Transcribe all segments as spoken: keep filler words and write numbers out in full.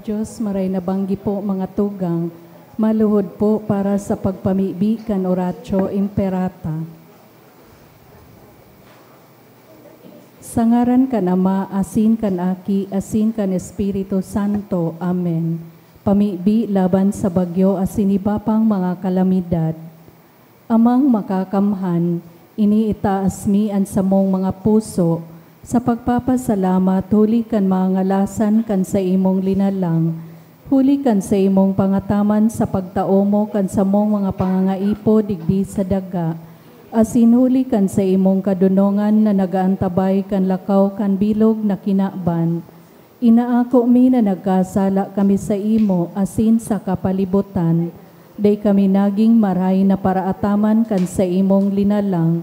Diyos, maray na banggi po, mga tugang, maluhod po para sa pagpamibi kan Oratio Imperata. Sa ngaran kan Ama, asin kan Aki, asin kan Espiritu Santo. Amen. Pamibi laban sa bagyo asin iba pang mga kalamidad. Amang Makakamhan, iniitaas mi an samong mga puso sa pagpapasalamat huli kan mga ngalasan kan saimong linalang, huli kan saimong pangataman sa pagtao mo kan samong mga pangangaipo digdi sa daga, asin huli kan saimong kadonongan na nag-aantabay kan lakaw kan bilog na kinaban. Inaako mi na nagkasala kami saimo asin sa kapalibutan. Dai kami nagin marahay na paraataman kan saimong linalang.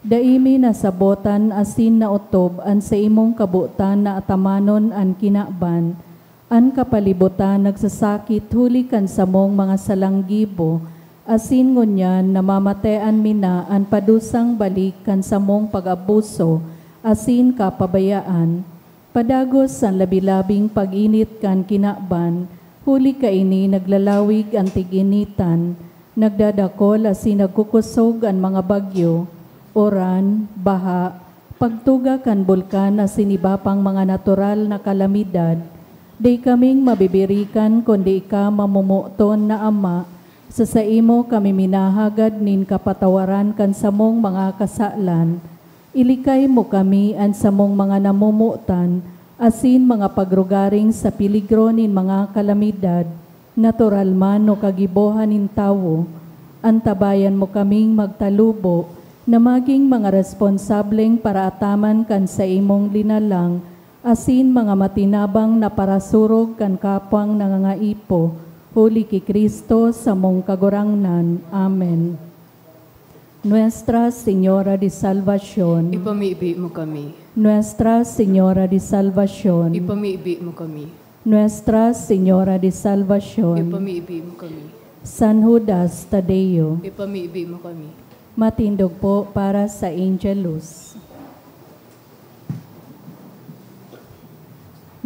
Dai mi nasabotan asin naotob an saimong kabotan na atamanon an kinaban. An kapalibutan nagsasakit huli kan samong mga salang gibo, asin ngunyan namamatean mi na an padusang balik kan samong pag-abuso asin kapabayaan. Padagos an labi-labing pag-init kan kinaban, huli kaini naglalawig an tig-initan, nagdadakol asin nagkukosog an mga bagyo, uran, baha, pagtuga kan bulkan asin iba pang mga natural na kalamidad. Dai kaming mabibirikan kundi ika, mamomoton na Ama, sa saimo kami minahagad nin kapatawaran kan samong mga kasalan. Ilikay mo kami an samong mga namomotan asin mga pagrugaring sa peligro nin mga kalamidad, natural man o kagibohan nin tawo. Antabayan mo kaming magtalubo na magin mga responsableng paraataman kan saimong linalang asin mga matinabang na parasurog kan kapwang nangangaipo, huli ki Cristo, samong Kagurangnan. Amen. Nuestra Señora de Salvacion. Ipamibi mo kami. Nuestra Señora de Salvacion. Ipamibi mo kami. Nuestra Señora de Salvacion. Ipamibi mo kami. San Judas Tadeo. Ipamibi mo kami. Matindog po para sa Angelus.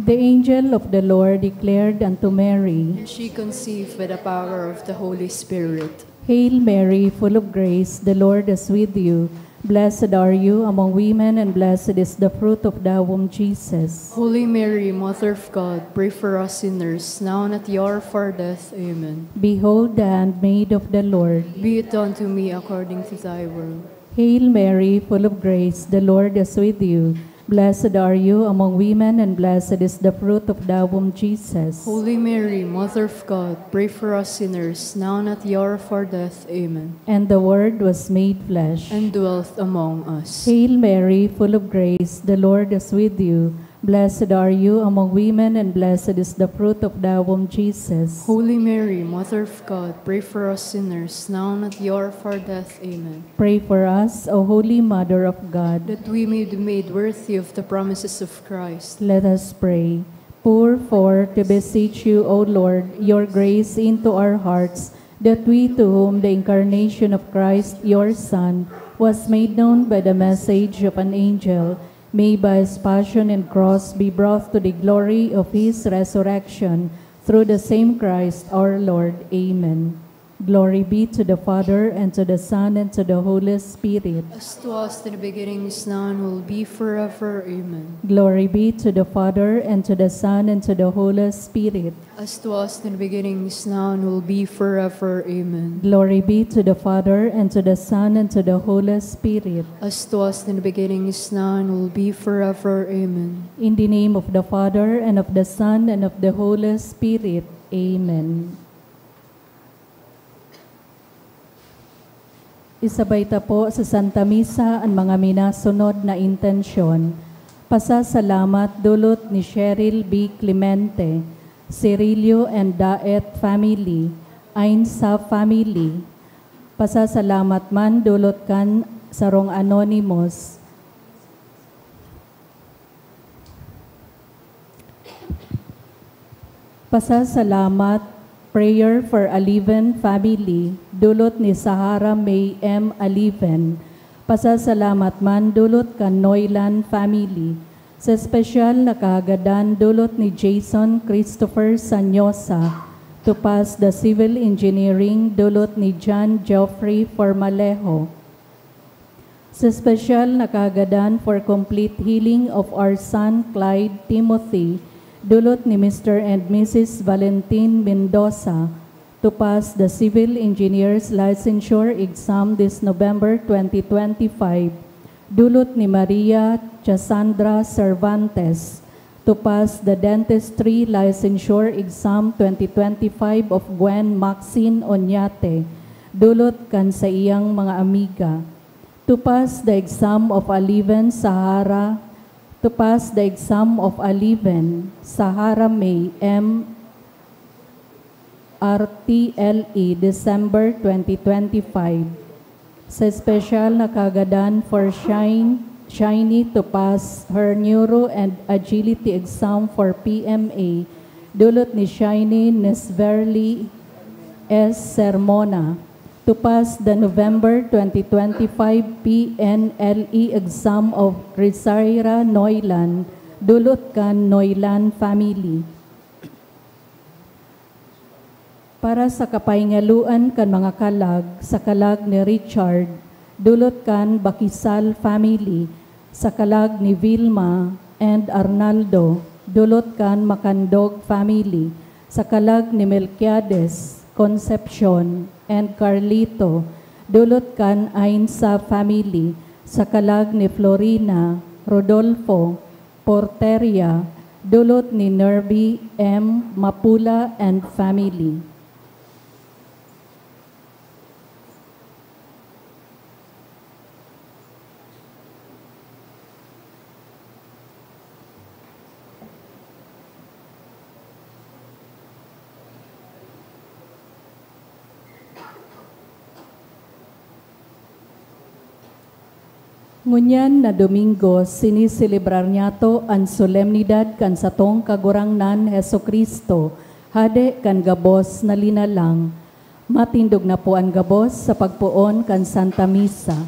The angel of the Lord declared unto Mary, And she conceived by the power of the Holy Spirit. Hail Mary, full of grace, the Lord is with you. Blessed are you among women, and blessed is the fruit of thy womb, Jesus. Holy Mary, Mother of God, pray for us sinners, now and at the hour of our death. Amen. Behold the handmaid of the Lord. Be it done to me according to thy will. Hail Mary, full of grace, the Lord is with you. Blessed are you among women, and blessed is the fruit of thy womb, Jesus. Holy Mary, Mother of God, pray for us sinners, now and at the hour of our death. Amen. And the Word was made flesh. And dwelt among us. Hail Mary, full of grace, the Lord is with you. Blessed are you among women, and blessed is the fruit of thy womb, Jesus. Holy Mary, Mother of God, pray for us sinners, now and at the hour of our death. Amen. Pray for us, O Holy Mother of God. That we may be made worthy of the promises of Christ. Let us pray. Pour forth, we beseech you, O Lord, your grace into our hearts, that we, to whom the incarnation of Christ, your Son, was made known by the message of an angel, may by his passion and cross be brought to the glory of his resurrection, through the same Christ our Lord. Amen. Glory be to the Father, and to the Son, and to the Holy Spirit. As it was in the beginning, is now, and will be forever. Amen. Glory be to the Father, and to the Son, and to the Holy Spirit. As it was in the beginning, is now, and will be forever. Amen. Glory be to the Father, and to the Son, and to the Holy Spirit. As it was in the beginning, is now, and will be forever. Amen. In the name of the Father, and of the Son, and of the Holy Spirit. Amen. Isabay ta po sa Santa Misa an mga minasunod na intensyon. Pasasalamat dulot ni Cheryl B. Clemente, Cirillo and Daet family, Ainsa family. Pasasalamat man dulot kan sarong anonymous. Pasasalamat, prayer for Aliven family, dulot ni Sahara May M. Aliven. Pasasalamat man dulot kan Noylan family. Sa espesyal na kahagadan, dulot ni Jason Christopher Sanyosa, to pass the civil engineering, dulot ni John Geoffrey Formalejo. Sa espesyal na kahagadan for complete healing of our son Clyde Timothy, dulot ni Mister and Missus Valentin Mendoza, to pass the civil engineer's licensure exam this November twenty twenty-five, dulot ni Maria Chasandra Cervantes, to pass the dentistry licensure exam twenty twenty-five of Gwen Maxine Oñate, dulot kan saiyang mga amiga. To pass the exam of a leaven Sahara, to pass the exam of a leaven Sahara May M R T L E, December twenty twenty-five. Sa espesyal na kahagadan for Shine, Shiny to pass her Neuro and Agility exam for P M A, dulot ni Shiny Nesverly S. Sermona. To pass the November twenty twenty-five P N L E exam of Rizaira Noilan, dulot kan Noilan family. Para sa kapahingaluan kan mga kalag, sa kalag ni Richard, dulot kan Bakisal family, sa kalag ni Vilma and Arnaldo, dulot kan Macandog family, sa kalag ni Melquiades, Concepcion, and Carlito, dulot kan Ainsa family, sa kalag ni Florina, Rodolfo, Porteria, dulot ni Nerby M. Mapula and family. Ngunyan na Domingo, siniselebrar niyato an solemnidad kan satong Kagurangnan Jesu-Cristo, Hade kan gabos na linalang. Matindog na po an gabos sa pagpoon kan Santa Misa.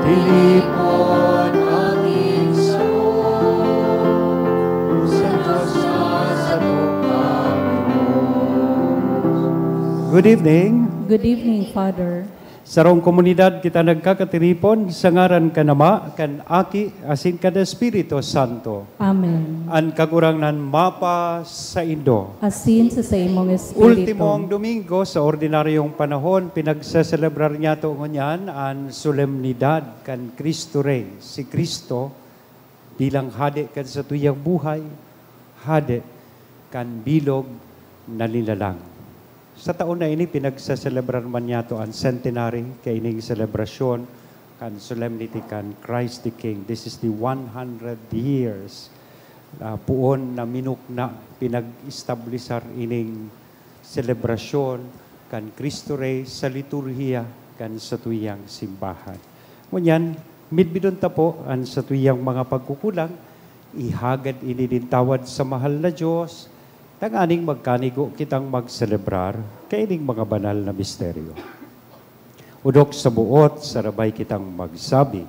Tinipon an igsoon sa Dios na satong Panginoon. Good evening. Good evening, Father. Sarong komunidad kita nagkakatiripon sa ngaran kan Ama, kan Aki, asin kan Espiritu Santo. Amen. An Kagurangnan mapasaindo. Asin sa saimong espiritu. Ultimong Domingo sa ordinaryong panahon, pinagseselebrar niyato ngunyan an solemnidad kan Cristo Rey. Si Cristo bilang Hade kan satuyang buhay, Hade kan bilog na linalang. Sa taon na ini, pinagseselebrar man niyato an centenary kaining selebrasyon kan solemnity kan Christ the King. This is the one hundred years, ah, poon na minukna, pinag-establisar ining selebrasyon kan Cristo Rey sa liturhiya kan satuyang simbahan. Ngunyan, midbidon ta po an satuyang mga pagkukulang, ihagad ini nin tawad sa mahal na Dios, tanganing magkanigo kitang magselebrar kaining mga banal na misteryo. Odok sa buot, sarabay kitang magsabi,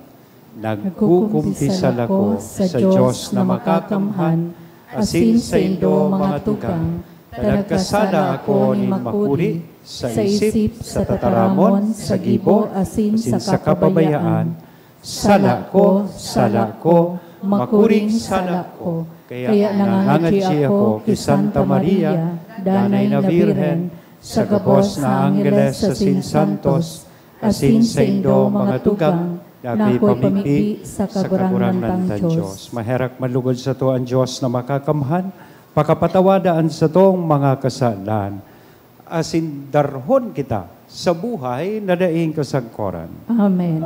"Nagkukumpisal ako sa Dios na makakamhan, asin saindo, mga tugang, ta nagkasala ako nin makuri, sa isip, sa tataramon, sa gibo, asin sa kapabayaan. Sala ko, sala ko, makuring sala ko." Kaya nangangadyi ako ki Santa Maria, Danay na Birhen, sa gabos na anggeles asin santos, asin saindo, mga tugang, na akoy pamibi sa Kagurangnan tang Dios. Maherak man lugod sato an Dios na makakamhan, pakapatawada an satong mga kasalan, asin darhon kita sa buhay na daing kasangkoran. Amen.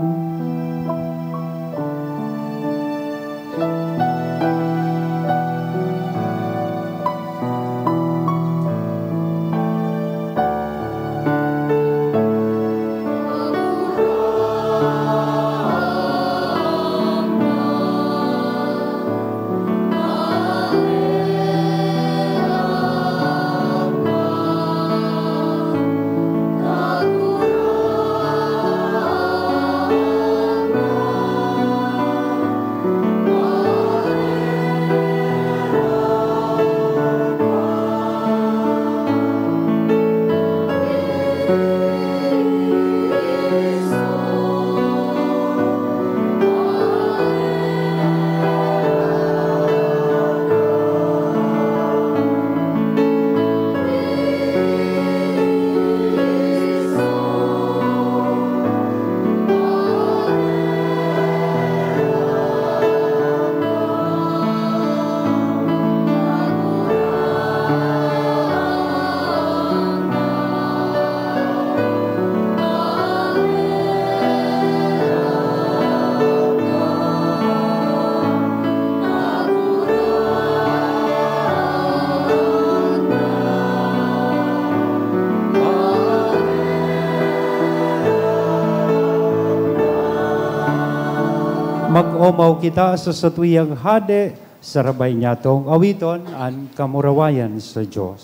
Omaw kita sa satuyang Hade, sarabay niyatong awiton an kamurawayan sa Dios.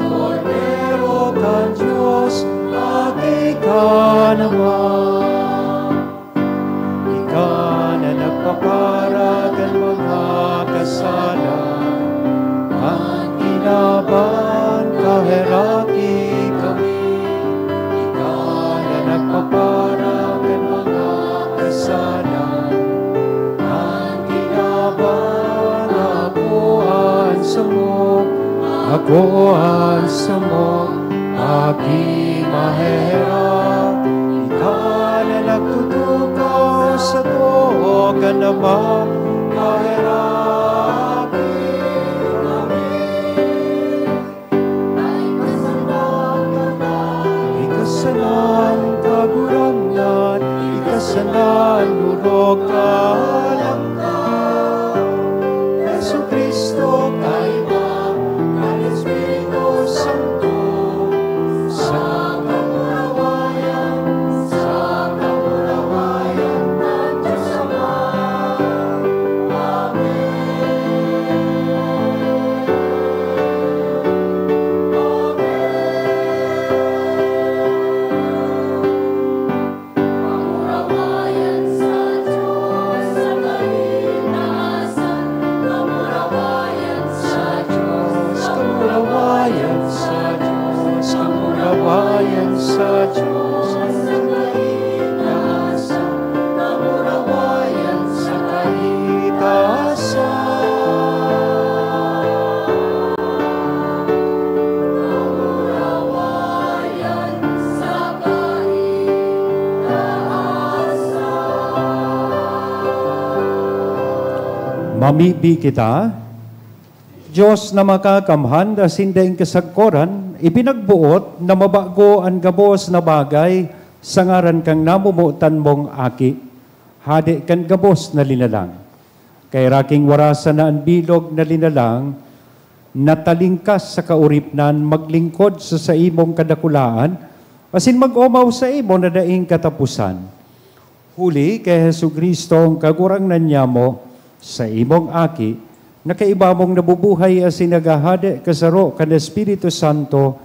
Kordero kan Dios, aki ka naman. Ika na nagpapara kan mga kasalan, an kinaban kaheraki kami. Ika na nagpapara kan mga kasalan, an kinaban ako an samok, ako an samok, aki maheherak. Ika na nagtutukaw sa tuo kan Ama, kaheraki kami. Ika sana an Kagurangnan, ika sana an orog kan Jesu Cristo, kaiba kan Espiritu Santo, sa kamurawayan, sa kamurawayan kan Dios Ama. Amen. Amen. Kamurawayan sa Dios sa kaitaasan, kamurawayan sa Dios, kamurawayan sa Dios, kamurawayan sa Dios sa kaitaasan, kamurawayan sa kaitaasan. Mamibi kita. Dios na makakamhan asin daing kasagkoran, ipinagboot na mabago an gabos na bagay sa ngaran kan namomotan mong Aki. Hade kan gabos na linalang. Kaheraki, warasan na an bilog na linalang, natalingkas sa kaoripnan, maglingkod sa saimong kadakulaan, asin mag-omaw sa imo na daing kataposan. Huli ki Jesu-Cristo, an Kagurangnan nyamo, saimong Aki, na kaiba mong nabubuhay asin naghahade kasaro kan Espiritu Santo,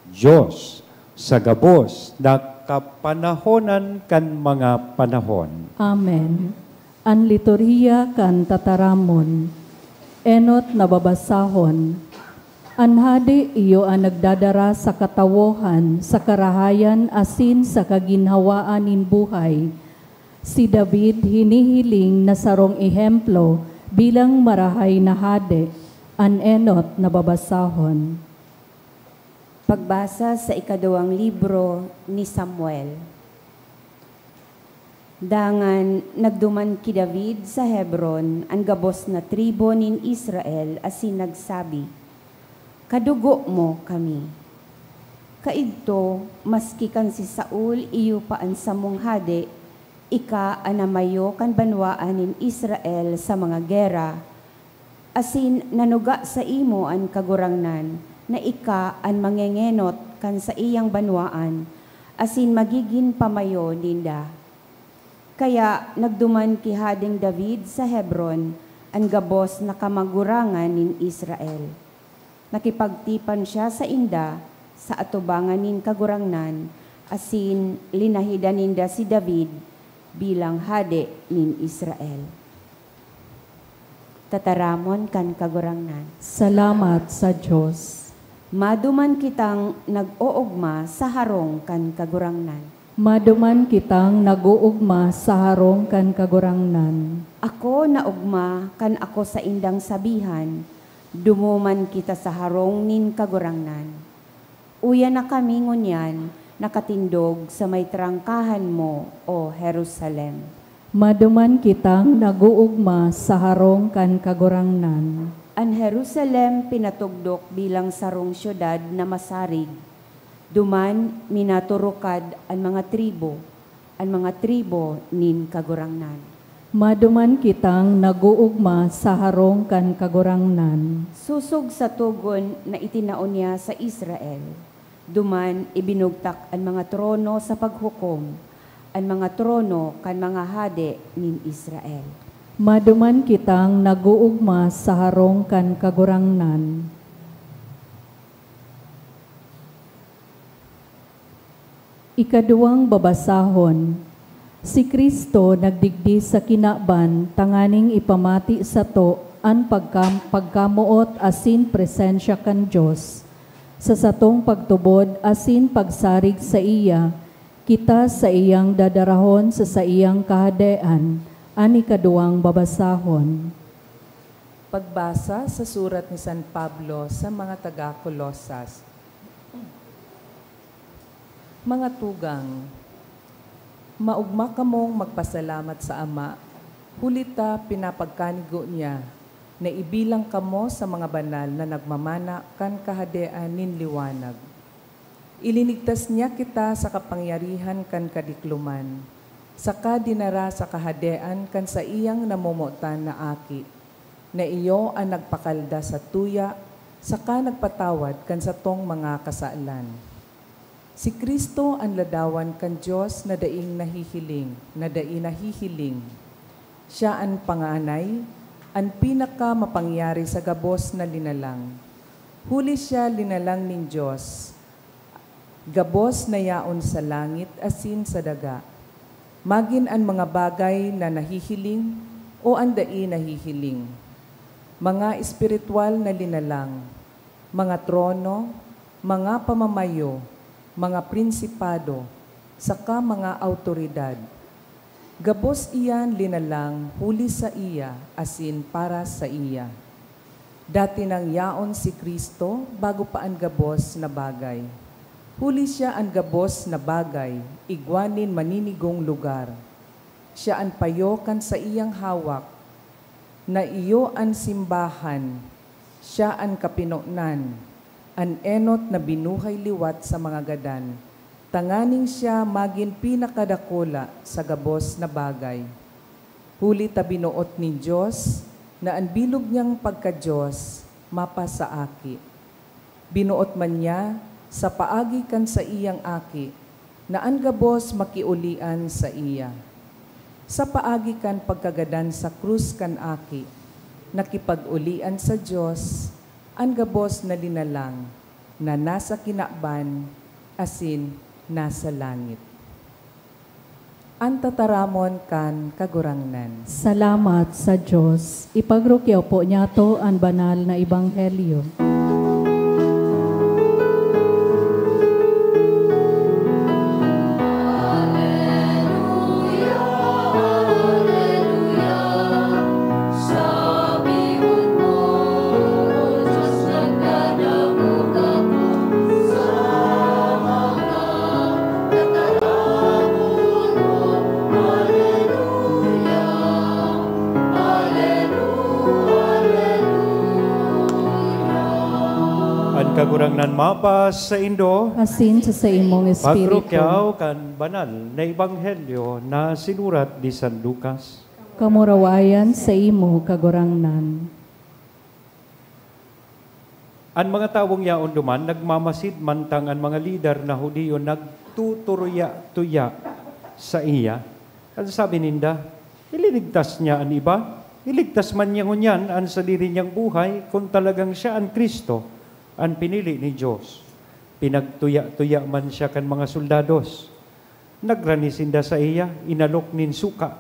Dios, sa gabos na kapanahonan kan mga panahon. Amen. An Liturhiya kan Tataramon. Enot na babasahon. An hade iyo an nagdadara sa katawohan, sa karahayan asin sa kaginhawaan nin buhay. Si David hinihiling na sarong ehemplo bilang marahay na hade. An enot na babasahon. Pagbasa sa ikaduwang libro ni Samuel. Dangan nagduman ki David sa Hebron an gabos na tribu nin Israel asin nagsabi, "Kadugo mo kami." Kaidto, maski kan si Saul iyo pa an samong hade, ika an namayo kan banwaan nin Israel sa mga gera, Asin nanuga saimo an Kagurangnan na ika an mangengenot kan saiyang banwaan asin magigin pamayo ninda. Kaya nagduman ki Hadeng David sa Hebron an gabos na kamagurangan nin Israel. Nakipagtipan siya sainda sa atubangan nin Kagurangnan, asin linahidan ninda si David bilang hade nin Israel. Tataramon kan Kagurangnan. Salamat sa Dios. Maduman kitang nag-oogma sa harong kan Kagurangnan. Maduman kitang nag-oogma sa harong kan Kagurangnan. Ako naogma kan ako saindang sabihan, "Dumuman kita sa harong nin Kagurangnan." Uya na kami ngunyan nakatindog sa may trangkahan mo, O Jerusalem. Maduman kitang nag-oogma sa harong kan Kagurangnan. An Jerusalem pinatugdok bilang sarong syudad na masarig. Duman minaturukad an mga tribu, an mga tribu nin Kagurangnan. Maduman kitang nag-oogma sa harong kan Kagurangnan. Sosog sa togon na itinao niya sa Israel, duman ibinugtak an mga trono sa paghukom, an mga trono kan mga hade nin Israel. Maduman kitang nag-oogma sa harong kan Kagurangnan. Ikaduwang babasahon. Si Cristo nagdigdi sa kinaban tanganing ipamati sato an pagkam-, pagkamoot asin presensya kan Dios. Sa satong pagtubod asin pagsarig saiya, kita saiyang dadarahon sa saiyang Kahadean. An ikaduwang babasahon. Pagbasa sa surat ni San Pablo sa mga taga Colosas. Mga tugang, maogma kamong magpasalamat sa Ama, huli ta pinapagkanigo niya na ibilang kamo sa mga banal na nagmamana kan Kahadean nin liwanag. Ilinigtas niya kita sa kapangyarihan kan kadikloman, saka dinara sa kahadean kan saiyang namomotan na Aki, na iyo an nagpakalda sa tuya saka nagpatawad kan satong mga kasalan. Si Cristo an ladawan kan Dios na daing nahihiling, na dai nahihiling. Siya an panganay, an pinakamapangyari sa gabos na linalang. Huli siya linalang nin Dios, gabos na yaon sa langit asin sa daga. Magin an mga bagay na nahihiling o an dai nahihiling, mga espiritual na linalang, mga trono, mga pamamayo, mga prinsipado, saka mga awtoridad. Gabos iyan linalang huli saiya asin para saiya. Dati nang yaon si Cristo bago pa an gabos na bagay. Huli siya an gabos na bagay, igwa nin maninigong lugar. Siya an payo kan saiyang hawak, na iyo an simbahan, siya an kapinonan, an enot na binuhay liwat sa mga gadan, tanganing siya magin pinakadakula sa gabos na bagay. Huli ta binoot nin Dios na an bilog niyang pagka-Dios mapa sa Aki. Binoot man niya, sa paagi kan saiyang Aki, na an gabos makiolian saiya. Sa paagi kan pagkagadan sa krus kan Aki, nakipag-olian sa Dios an gabos na linalang na nasa kinaban asin nasa langit. An tataramon kan Kagurangnan. Salamat sa Dios. Ipagrukyaw po niyato an banal na ebanghelyo. An Kagurangnan mapa saindo. Asin sa saimong espiritu. Pagrukyaw kan banal na ebanghelyo na sinurat ni San Lucas. Kamurawayan saimo, Kagurangnan. An mga tawong yaon duman nagmamasid, mantang an mga lider na Judio nagtuturuya-tuya saiya. An sabi ninda, "Ililigtas niya an iba, iligtas man niya ngunyan an sadiri niyang buhay kun talagang siya an Cristo, an pinili nin Dios." Pinagtuya-tuya man siya kan mga soldados. Nagrani sinda saiya, inalok nin suka,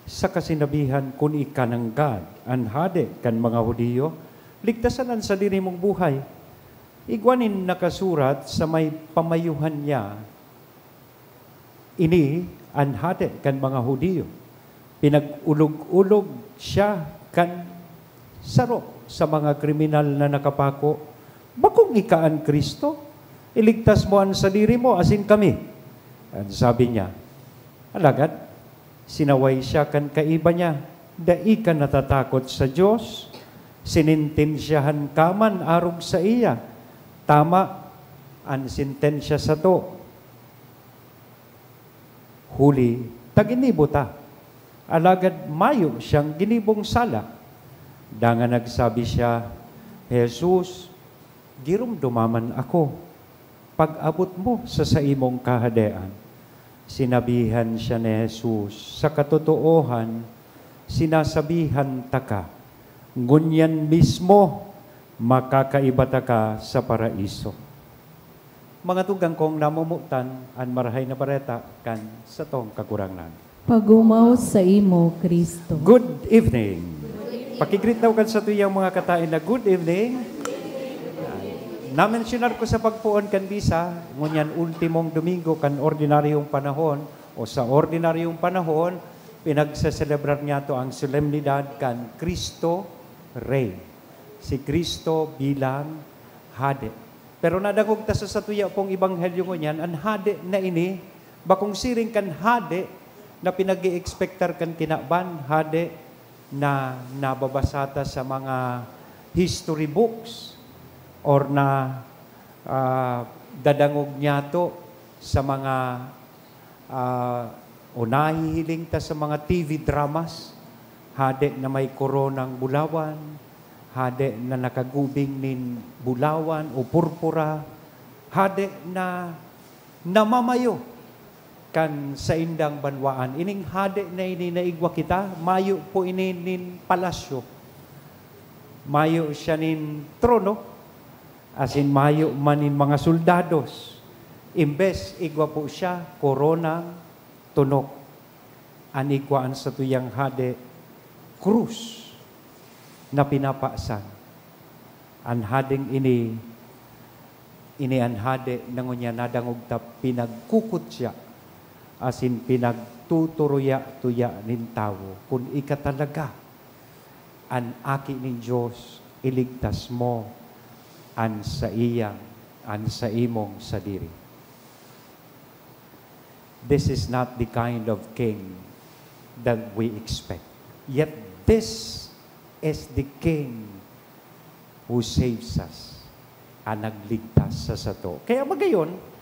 saka sinabihan, "Kun ika nanggad an hade kan mga Judio, ligtasan an sadiri mong buhay." Igwa nin nakasurat sa may pamayuhan niya, "Ini an hade kan mga Judio." Pinag-olog-olog siya kan saro sa mga kriminal na nakapako, "Bakong ika an Cristo? Iligtas mo an sadiri mo asin kami," an sabi niya. Alagad sinaway siya kan kaiba niya, "Dai ka natatakot sa Dios? Sinentensyahan ka man arog saiya. Tama an sentensya sato, huli ta ginibo ta." Alagad mayo siyang ginibong sala. Dangan nagsabi siya, "Jesus, giromdoma man ako pag-abot mo sa saimong Kahadean." Sinabihan siya ni Jesus, "Sa katotoohan, sinasabihan taka, ngunyan mismo makakaiba taka sa Paraiso." Mga tugang kong namomotan, an Marahay na Bareta kan satong Kagurangnan. Pagumaw saimo, Cristo. Good evening. Pakigreet daw kan satuyang mga kataen na, "Good evening." Namensyonar ko sa pagpoon kan misa, ngunyan ultimong Domingo kan ordinaryong panahon, o sa ordinaryong panahon, pinagseselebrar niyato ang solemnidad kan Cristo Rey. Si Cristo bilang Hade. Pero nadangog ta sa satuya pong ebanghelyo ngunyan, an hade na ini, bakong siring kan hade na pinag-eekspektar kan kinaban, hade na nababasa ta sa mga history books or na, ah, dadangog niyato sa mga, ah, o nahihiling ta sa mga T V dramas, hade na may koronang bulawan, hade na nakagubing nin bulawan o purpura, hade na namamayo kan saindang banwaan. Ining hade na ini na igwa kita, mayo po ini nin palasyo. Mayo siya nin trono, asin mayo man nin mga soldados. Imbes igwa po siya koronang tunok. An igwa an satuyang hade, krus na pinapasan. An hadeng ini, ini an hade na ngunyan nadangog ta pinagkukutya asin pinagtuturuya-tuya nin tawo kun ika talaga an Aki nin Dios, iligtas mo an saiyang, an saimong sadiri. This is not the kind of king that we expect. Yet this is the king who saves us, an nagligtas sa sato. Kaya magayon,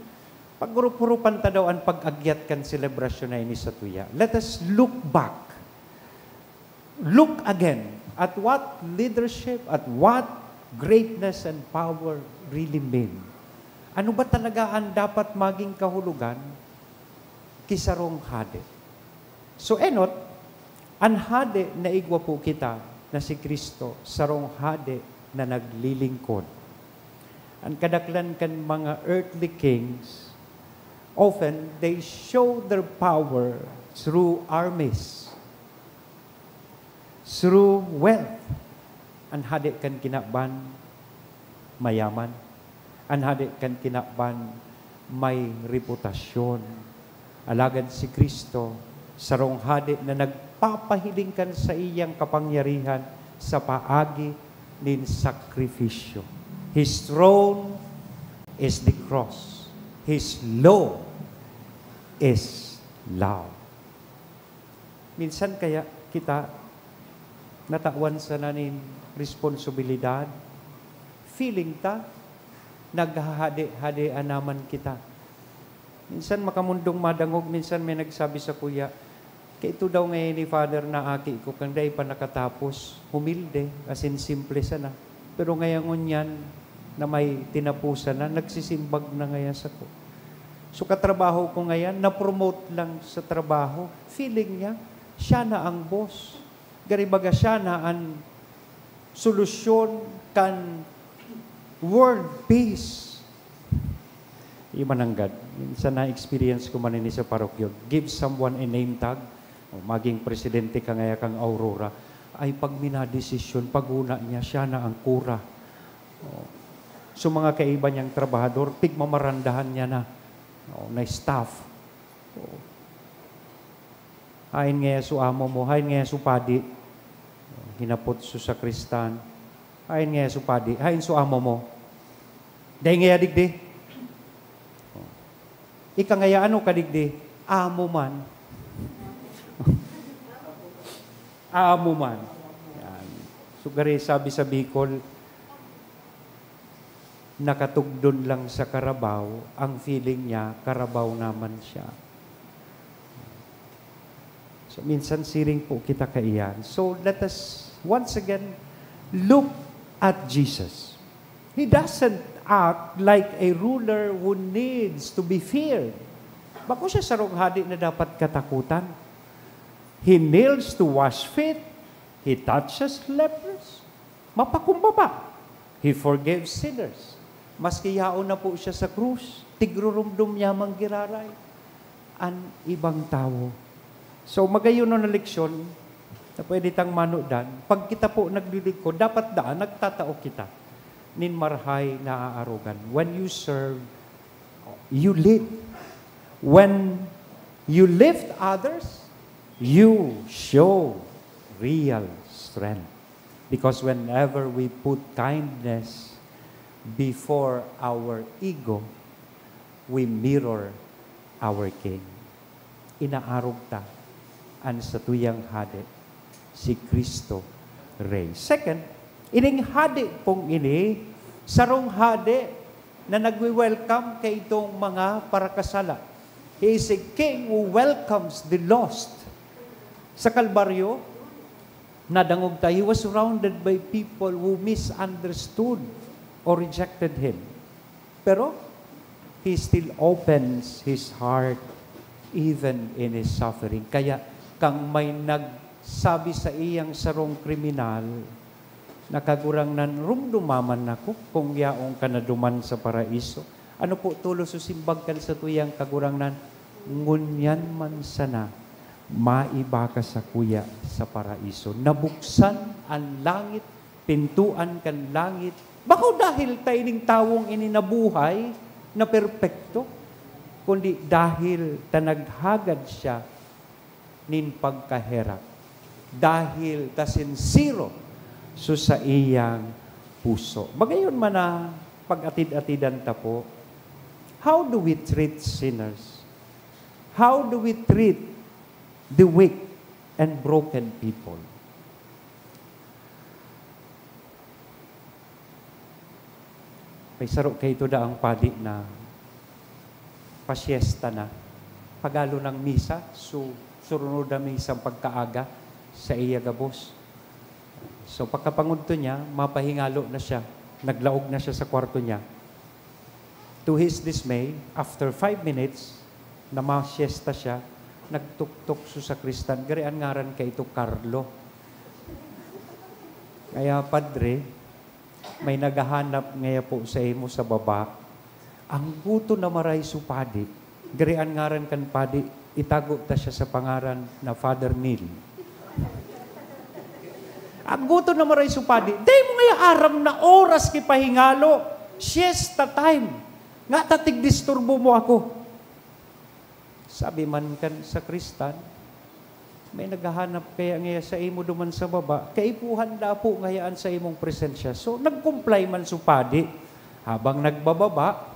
paghurup-hurupan ta daw an pag-agyat kan selebrasyon na ini satuya. Let us look back. Look again at what leadership, at what greatness and power really mean. Ano ba talaga an dapat maging kahulogan ki sarong hade? So, enot, an hade na igwa po kita na si Cristo, sarong hade na naglilingkod. An kadaklan kan mga earthly kings, often they show their power through armies, through wealth. An hade kan kinaban, mayaman. An hade kan kinaban, may reputasyon. Alagad si Cristo, sarong hade na nagpapahiling kan saiyang kapangyarihan sa paagi nin sakripisyo. His throne is the cross. His law is love. Minsan kaya kita natawan sana nin responsibilidad, feeling ta, naghahade-hadean naman kita. Minsan makamundong madangog, minsan may nagsabi sakuya, "Kaito daw ngayon ni Father na aki ko, kan dai pa nakatapos, humilde, asin simple sana. Pero ngaya ngunyan, na may tinapusan na, nagsisimbag na ngaya sako. So, katrabaho ko ngayan, na-promote lang sa trabaho. Feeling niya, siya na ang boss. Gari baga siya na an solusyon kan world peace. Iyo mananggad. Minsan na-experience ko man ini sa parokya. Give someone a name tag. O, maging presidente ka ngaya kang Aurora. Ay, pag minadesisyon, pag una niya, siya na ang kura. O, so, mga kaiba niyang trabahador, pigmamarandahan niya na. O, na staff. O. Hain ngaya so amo mo, hain ngaya so padi. Hinapot so sakristan. Hain ngaya so padi, hain so amo mo. Dai ngaya digdi. Ika ngaya, ano ka digdi? Amo man. Amo man. Yan. So, gari sabi sa Bicol, nakatugdon lang sa karabaw, ang feeling niya, karabaw naman siya. So, minsan siring po kita kaiyan. So, let us, once again, look at Jesus. He doesn't act like a ruler who needs to be feared. Bako siya sarong hadi na dapat katakutan. He kneels to wash feet. He touches lepers. Mapakumbaba. He forgives sinners. Maski yaon na po siya sa krus, tigrurumdom niya man giraray an ibang tawo. So, magayon na leksyon na pwede tang manudan. Pag kita po naglilingkod, dapat daan nagtatao kita nin marahay na aarogan. When you serve, you lead. When you lift others, you show real strength. Because whenever we put kindness before our ego, we mirror our King. Inaarog ta an satuyang Hade, si Cristo Rey. Second, ining Hade pong ini, sarong Hade na nagwe-welcome kaitong mga parakasala. He is a king who welcomes the lost. Sa Kalbaryo, nadangog ta, he was surrounded by people who misunderstood or rejected him. Pero, he still opens his heart even in his suffering. Kaya, kang may nagsabi sa iyang sarong kriminal, na, "Kagurangnan, rumdoma man ako kung yaon ka na duman sa Paraiso." Ano po tolos so simbag kan satuyang Kagurangnan? "Ngunyan man sana, maiba ka sakuya sa Paraiso." Nabuksan an langit, pintoan kan langit. Bako dahil ta ining tawong ini nabuhay na perpekto, kundi dahil ta naghagad siya nin pagkaherak, dahil ta sinsero so saiyang puso. Magayon man na pag-atid-atidan ta po, how do we treat sinners? How do we treat the weak and broken people? May saro kaito daang padi na pasyesta na. Pagalo ng misa, so, surunod na misang pagkaaga sa iya gabos. So, pagkapangudto niya, mapahingalo na siya. Naglaog na siya sa kwarto niya. To his dismay, after five minutes, na masyesta siya, nagtuktok so sakristan. Gari an ngaran kaito, Carlo. Kaya, "Padre, may naghahanap ngaya po sa imo sa baba." Ang guto na maray so padi. Gari an ngaran kan padi, itago ta siya sa pangaran na Father Neil. Ang guto na maray so padi, "Dai mo ngaya aram na oras ki pahingalo, siesta time. Nga ta tigdisturbo mo ako?" Sabi man kan sakristan, "May naghahanap kaya ngaya sa imo duman sa baba, kaipuhan dapo ngaya an sa imong presensya." So, nag-comply man so padi. Habang nagbababa,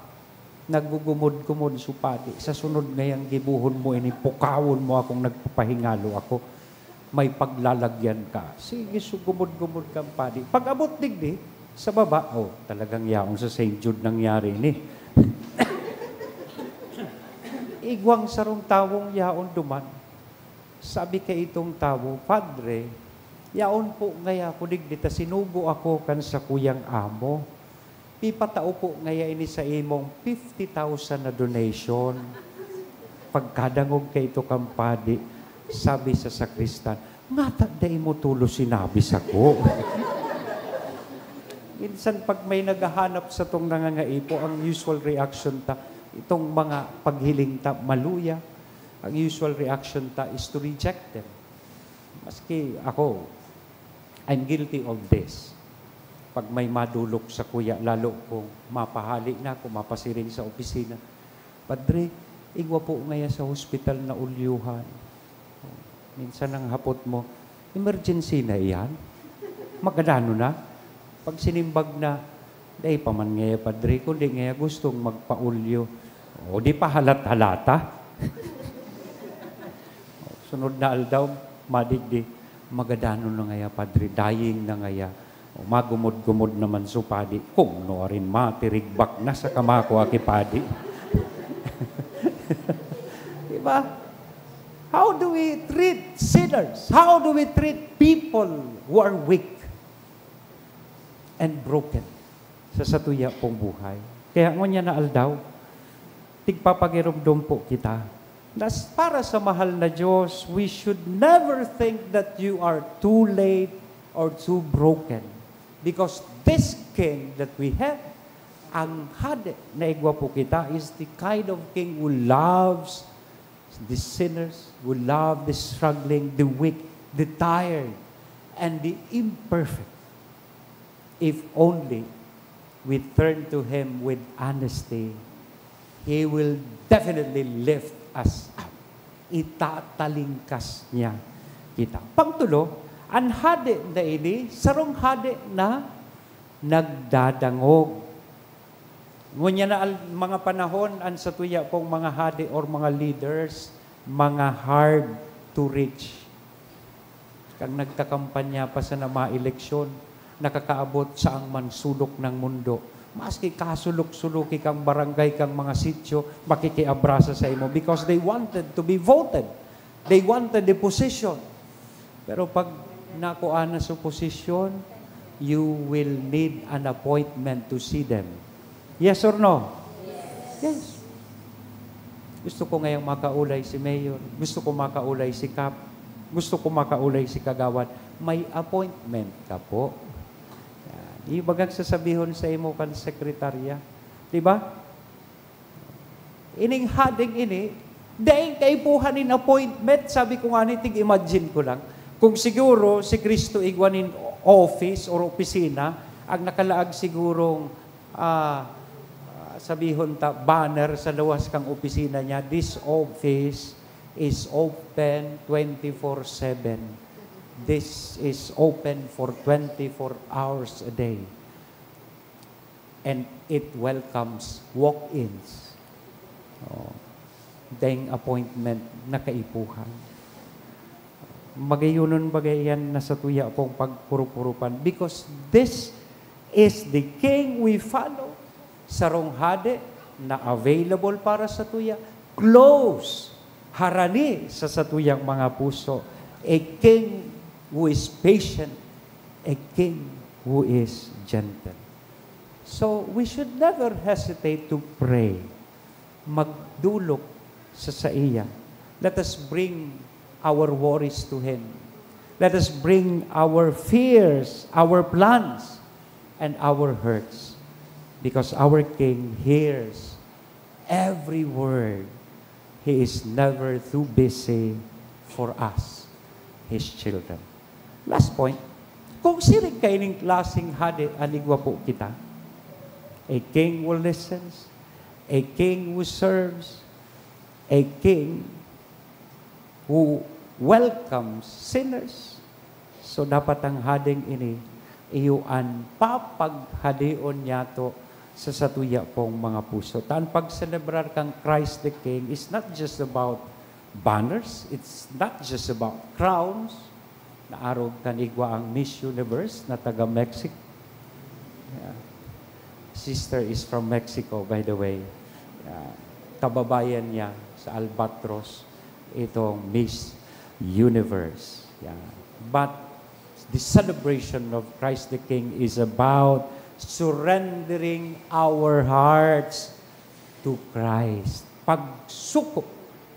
naggugumod-gumod so padi, "Sa sunod ngayang gibohon mo ini, pukawon mo akong nagpapahingalo ako. May paglalagyan ka." Sige, so gumod-gumod kan padi. Pag-abot digdi, sa baba, oh, talagang yaon sa Saint Jude nangyari ini. Igwang sarong tawong yaon duman. Sabi kaitong tawo, "Padre, yaon po ngaya ako digdi ta sinugo ako kan sakuyang amo. Ipatao po ngaya ini sa imong fifty thousand na donation. Pagkadangog kaito kan padi, sabi sa sakristan, "Ngata dai mo tolos sinabi sako?" Minsan pag may naghahanap satong nangangaipo, ang usual reaction ta, itong mga paghiling ta, maluya, ang usual reaction ta is to reject them. Maski ako, I'm guilty of this. Pag may madolok sakuya, lalo kung mapahali na, kung mapasiring sa opisina, "Padre, igwa po ngaya sa hospital na ulyuhan." Minsan ang hapot mo, "Emergency na iyan? Magadano na?" Pag sinimbag na, "Dai pa man ngaya, Padre, kundi ngaya gustong magpaulyo." O, di pa halat-halata. Sunod na aldaw, madigdi, "Magadano na ngaya, Padre, dying na ngaya." O, magumod-gumod naman so padi, "Kung nuarin matirigbak na sa kama ko, aki padi." Diba? How do we treat sinners? How do we treat people who are weak and broken sa satuya pong buhay? Kaya ngunyan na aldaw, tigpapagiromdom po kita na s-, para sa mahal na Diyos, we should never think that you are too late or too broken. Because this King that we have, ang hade na igwa po kita, is the kind of king who loves the sinners, who love the struggling, the weak, the tired, and the imperfect. If only we turn to Him with honesty, He will definitely lift us up. Itatalingkas niya kita. Pangtulo, an hade na ini, sarong hade na nagdadangog. Ngunyan na al-, mga panahon, an satuya pong mga hade or mga leaders, mga hard to reach. Kan nagkakampanya pa sana maeleksyon, nakakaabot saang man sulok ng mundo. Maski kasulok-suloki kang barangay, kang mga sityo, makikiabrasa sa imo because they wanted to be voted. They wanted the position. Pero pag nakuha na sa posisyon, you will need an appointment to see them. Yes or no? Yes. Gusto ko ngayang makaulay si Mayor. Gusto ko makaulay si Kap. Gusto ko makaulay si Kagawad. May appointment ka po. Yan. Yung bagang sasabihon sa imo kan sekretarya. Di ba? Ining hadeng ini, daing kaipuhan nin appointment. Sabi ko nga ni, tig-imagine ko lang. Kung siguro si Cristo igwa nin office or opisina, ang nakalaag sigurong, ah, sabihon ta, banner sa luwas kang opisina niya, "This office is open twenty-four seven." This is open for twenty-four hours a day. And it welcomes walk-ins. Oh, daing appointment na kaipuhan. Magayonon bagay yan na satuya pong pagkurup-urupan. Because this is the King we follow. Sarong hade na available para satuya. Close, harani sa satuyang mga puso. A king who is patient, a king who is gentle. So, we should never hesitate to pray. Magdolok sa saiya. Let us bring our worries to Him. Let us bring our fears, our plans, and our hurts. Because our King hears every word. He is never too busy for us, His children. Last point, kung siring kaining klaseng hade an igwa po kita, a king who listens, a king who serves, a king who welcomes sinners. So, dapat ang hadeng ini, iyo an papaghadion niyato sa satuya pong mga puso. Ta an pagselebrar kan Christ the King is not just about banners, it's not just about crowns. Naarog kan igwa ang Miss Universe na taga Mexico. Yeah. Sister is from Mexico, by the way. Yeah. Kababayan niya sa Albatros, itong Miss Universe. Yeah. But the celebration of Christ the King is about Surrendering our hearts to Christ. Pagsuko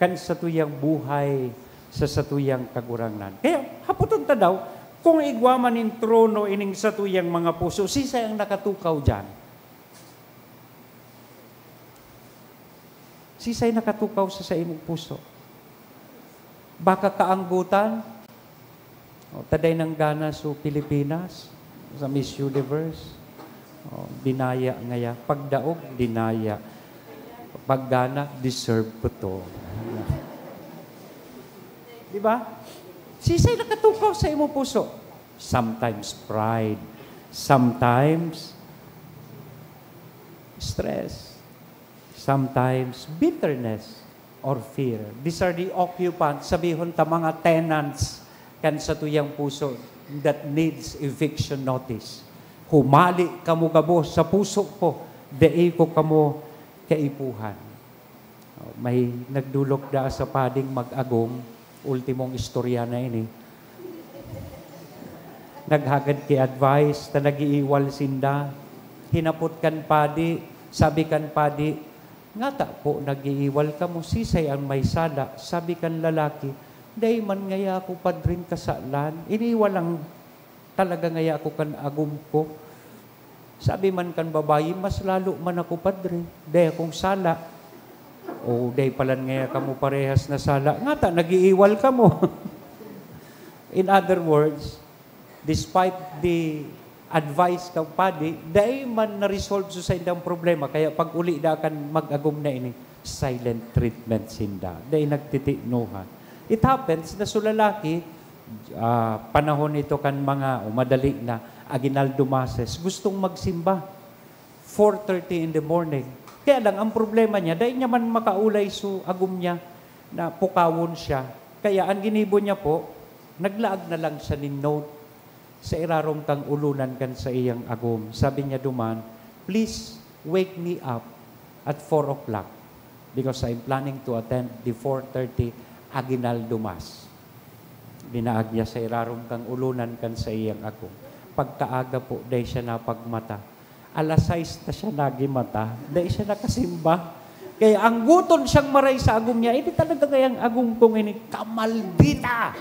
kan satuyang buhay sa satuyang Kagurangnan. Kaya, hapoton ta daw, kung igwa man nin trono ining satuyang mga puso, sisay ang nakatukaw diyan? Sisay nakatukaw sa saimong puso? Baka kaanggotan? O, taday nang gana so Pilipinas, sa Miss Universe. O, dinaya ngaya. Pagdaog, dinaya. Paggana, deserve ko to. Di ba? Sisay nakatukaw sa imong puso? Sometimes pride. Sometimes stress. Sometimes bitterness or fear. These are the occupants, sabihon ta, mga tenants kan satuyang puso that needs eviction notice. Humali kamo gabos sa puso ko, dai ko kamo kaipuhan. May nagdolok daa sa pading mag-agom, ultimong istorya na ini. Naghagad ki advice ta nag-iiwal sinda. Hinapot kan padi, sabi kan padi, "Ngata po nag-iiwal kamo, sisay an may sala?" Sabi kan lalaki, "Dai man ngaya ako, padring, kasalan. Iniwal lang talaga ngaya ako kan agom ko. Sabi man kan babayi, mas lalo man ako, padre. Dai akong sala." "O, dai palan ngaya kamo parehas na sala. Ngata nag-iiwal kamo." In other words, despite the advice kan padi, dai man na-resolve so saindang problema. Kaya pag-uli daa kan mag-agom na ini, silent treatment sinda. Dai nagtitinuhan. It happens na so lalaki, ah, panahon ito kan mga, o madali na, aguinaldo masses, gustong magsimba. Four thirty in the morning. Kaya lang, ang problema niya, dai niya man makaulay so agom niya na pukawon siya. Kaya ang ginibo niya po, naglaag na lang siya nin note sa irarom kan olonan kan saiyang agom. Sabi niya duman, "Please wake me up at four o'clock because I'm planning to attend the four thirty aguinaldo mass." Linaag niya sa irarom kan olonan kan saiyang agom. Pagkaaga po, dai siya napagmata. Alas sais na siya nagimata. Dai siya nakasimba. Kaya anggoton siyang maray sa agom niya, "Ini talaga kayang agom kong ini, kamaldita!"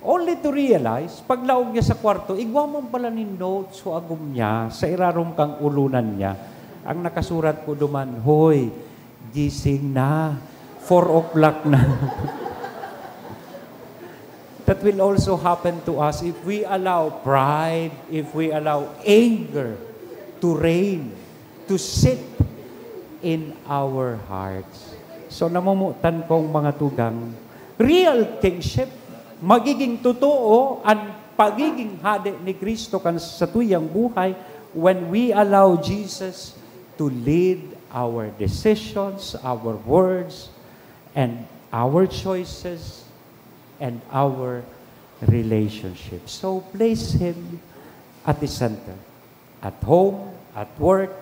Only to realize, paglaog niya sa kwarto, igwa man pala nin note so agom niya sa irarom kan olonan niya. Ang nakasurat po duman, "Hoy, gising na. Four o'clock na." That will also happen to us if we allow pride, if we allow anger to reign, to sit in our hearts. So, namomotan kong mga tugang, real kingship, magiging totoo an pagiging hade ni Cristo kan satuyang buhay when we allow Jesus to lead our decisions, our words, and our choices, and our relationship. So, place Him at the center, at home, at work,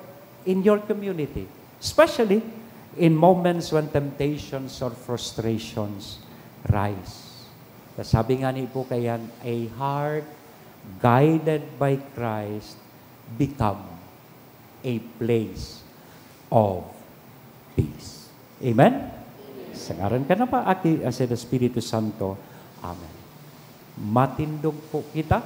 in your community, especially in moments when temptations or frustrations rise. Sabi nga ni po kayan, "A heart guided by Christ become a place of peace." Amen? Sa ngaran kan Ama, Aki, asin Espiritu Santo. Amen. Matindog po kita,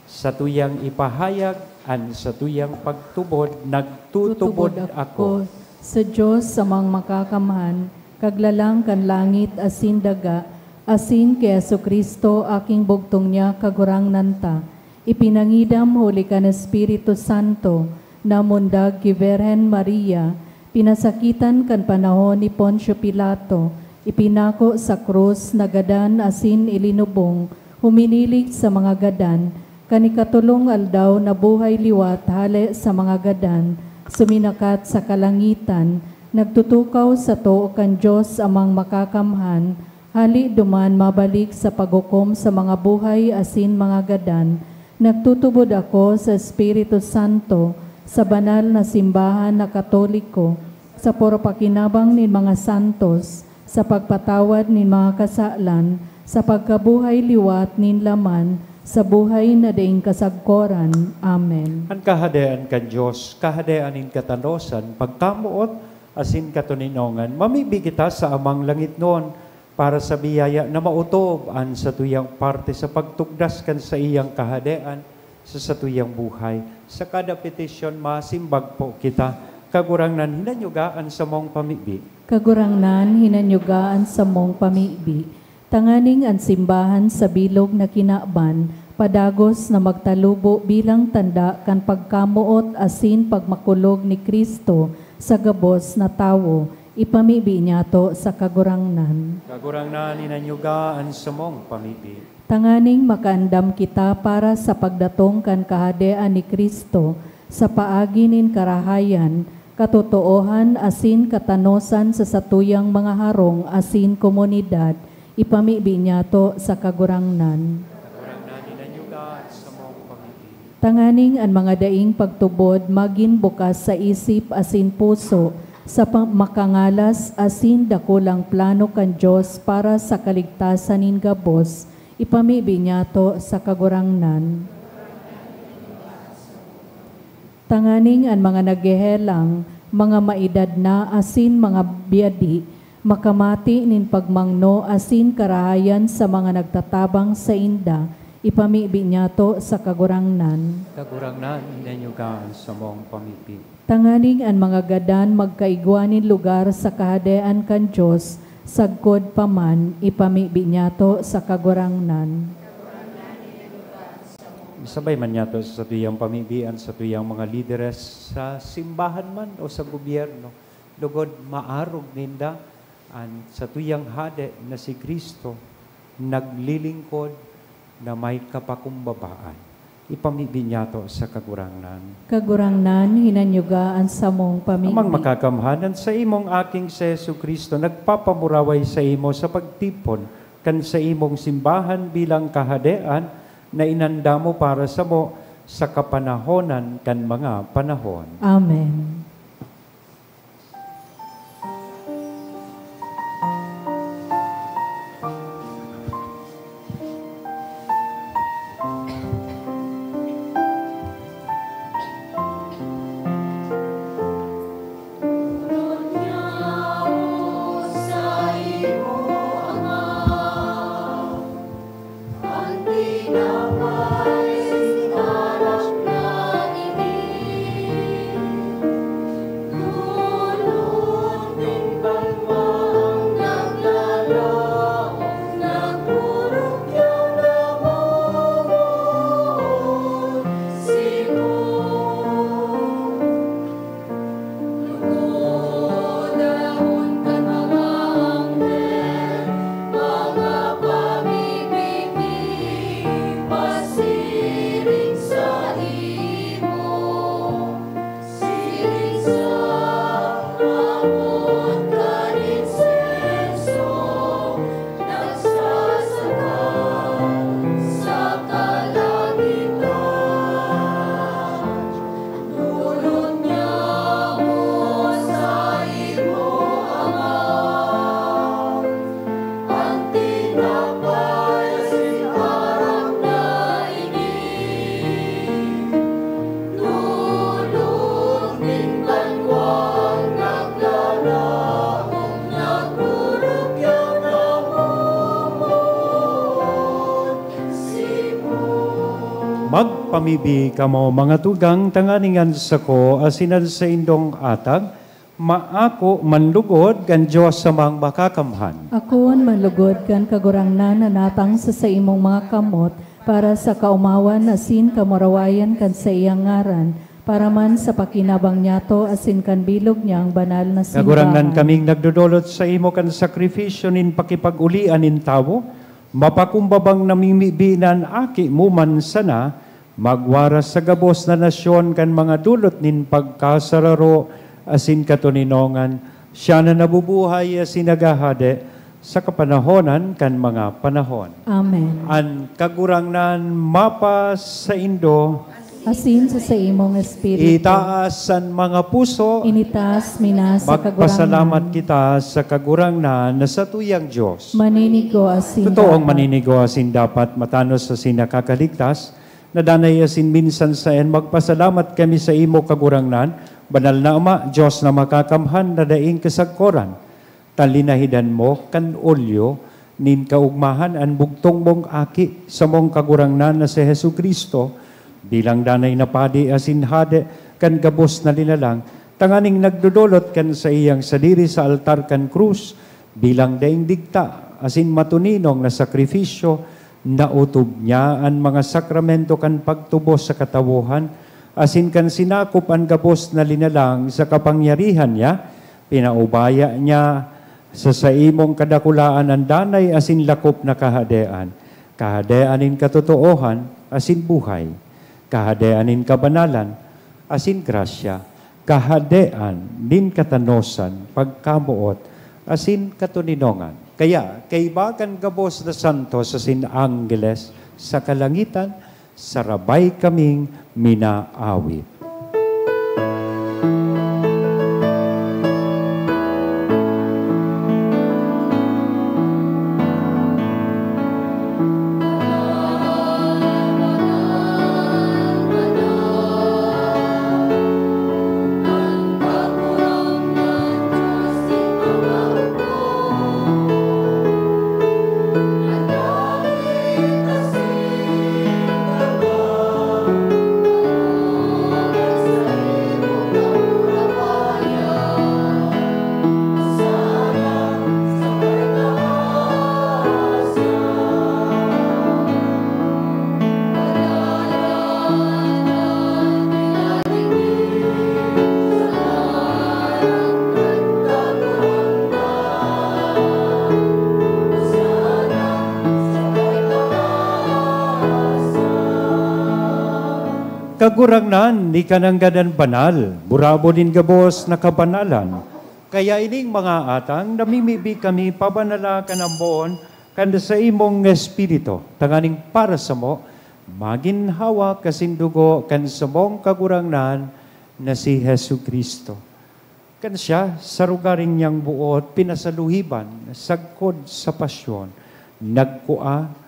satuyang ipahayag an satuyang pagtubod, "Nagtutubod ako sa Dios, Amang Makakamhan, Kaglalang kan langit asin daga, asin ki Jesu-Cristo, aking bugtong niya, Kagurangnan ta, ipinangidam huli kan Espiritu Santo, namundag ki Birhen Maria, pinasakitan kan panahon ni Poncio Pilato, ipinako sa krus, nagadan asin ilinubong, huminilig sa mga gadan, kan ikatolong aldaw nabuhay liwat hale sa mga gadan, suminakat sa kalangitan, nagtutukaw sa too kan Dios Amang Makakamhan, hale duman mabalik sa paghukom sa mga buhay asin mga gadan. Nagtutubod ako sa Espiritu Santo, sa banal na simbahan na Katoliko, sa poropakinabang nin mga santos, sa pagpatawad nin mga kasalan, sa pagkabuhay liwat nin laman, sa buhay na daing kasagkoran. Amen. An Kahadean kan Dios, Kahadean nin katanosan, pagkamoot, asin katoninongan, mamibi kita sa Amang langitnon para sa biyaya na maotob an satuyang parte sa pagtugdas kan saiyang Kahadean sa satuyang buhay. Sa kada petisyon, masimbag po kita, Kagurangnan, hinanyuga an samong pamibi. Kagurangnan, hinanyuga an samong pamibi. Tanganing an simbahan sa bilog na kinaban, padagos na magtalubo bilang tanda kan pagkamoot asin pagmakulog ni Cristo sa gabos na tawo, ipamibi niyato sa Kagurangnan. Kagurangnan, hinanyuga an samong pamibi. Tanganing makaandam kita para sa pagdatong kan Kahadean ni Cristo sa paagi nin karahayan, katotoohan asin katanosan sa satuyang mga harong asin komunidad, ipamibi niyato sa Kagurangnan. Kagurangnan, hinanyuga an samong pamibi. Tanganing an mga daing pagtubod magin bukas sa isip asin puso sa pa-, makangalas asin dakulang plano kan Dios para sa kaligtasan nin gabos, ipamibi niyato sa Kagurangnan. Tanganing an mga naghehelang, mga maedad na asin mga biyadi, makamati nin pagmangno asin karahayan sa mga nagtatabang sainda, ipamibi niyato sa Kagurangnan. Kagurangnan, hinanyuga an samong pamibi. Tanganing an mga gadan magkaigwa nin lugar sa Kahadean kan Dios, sagkod pa man, ipamibi niyato sa Kagurangnan. Isabay man niyato sa satuyang pamibi an satuyang mga lideres sa simbahan man o sa gobyerno, lugod maarog ninda an satuyang Hade na si Cristo, naglilingkod na may kapakumbabaan. Ipamibi niyato sa Kagurangnan. Kagurangnan, hinanyuga an samong pamibi. Amang makakamhan, an saimong Aking si Jesu-Cristo nagpapamuraway saimo sa pagtipon kan saimong simbahan bilang Kahadean na inanda mo para samo sa kapanahonan kan mga panahon. Amen. Magpamibi kamo, mga tugang, tanganing an sako asin an saindong atag maako man lugod kan Dios Amang Makakamhan. Akoon man lugod kan Kagurangnan na natang sa saimong mga kamot, para sa kaomawan asin kamurawayan kan saiyang ngaran, para man sa pakinabang niyato asin kan bilog niyang banal na simbahan. Kagurangnan, kaming nagdodolot saimo kan sakrifisyo nin pakipag-olian nin tawo, mapakumbabang namimibi na an Aki mo man sana magwaras sa gabos na nasyon kan mga dolot nin pagkasararo asin katoninongan, siya na nabubuhay asin naghahade sa kapanahonan kan mga panahon. Amen. An Kagurangnan mapasaindo. Asin sa saimong espiritu. Itaas an mga puso. Initaas mi na sa Kagurangnan. Magpasalamat kita sa Kagurangnan na satuyang Dios. Maninigo asin Totoong dapat. Maninigo asin dapat, matanos asin nakakaligtas, na danay asin minsan saen, magpasalamat kami sa imo, Kagurangnan, banal na Ama, Dios na makakamhan na daing kasagkoran. Ta linahidan mo kan olyo nin kaogmahan an bugtong mong Aki, samong Kagurangnan na si Jesu-Cristo, bilang danay na padi asin hade kan gabos na linalang, tanganing nagdodolot kan saiyang sadiri sa altar kan krus, bilang daing digta asin matuninong na sakrifisyo, naotob niya an mga sakramento kan pagtubos sa katawohan, asin kan sinakop an gabos na linalang sa kapangyarihan niya, pinaubaya niya sa saimong kadakulaan an danay asin lakop na kahadean, kahadean nin katotoohan asin buhay, kahadean nin kabanalan asin grasya, kahadean nin katanosan, pagkamoot asin katoninongan. Kaya, kaiba kan gabos na santos asin anggeles sa kalangitan, sarabay kaming minaawit. Kagurangnan, ika nanggad an banal, burabod nin gabos na kabanalan. Kaya ining mga atang, namimibi kami pabanala kan ambon kan saimong Espiritu, tanganing para samo, magin hawak asin dugo kan samong Kagurangnan na si Jesu-Cristo. Kan siya, sa rugaring niyang boot, pinasaluhiban, sagkod sa pasyon, nagkua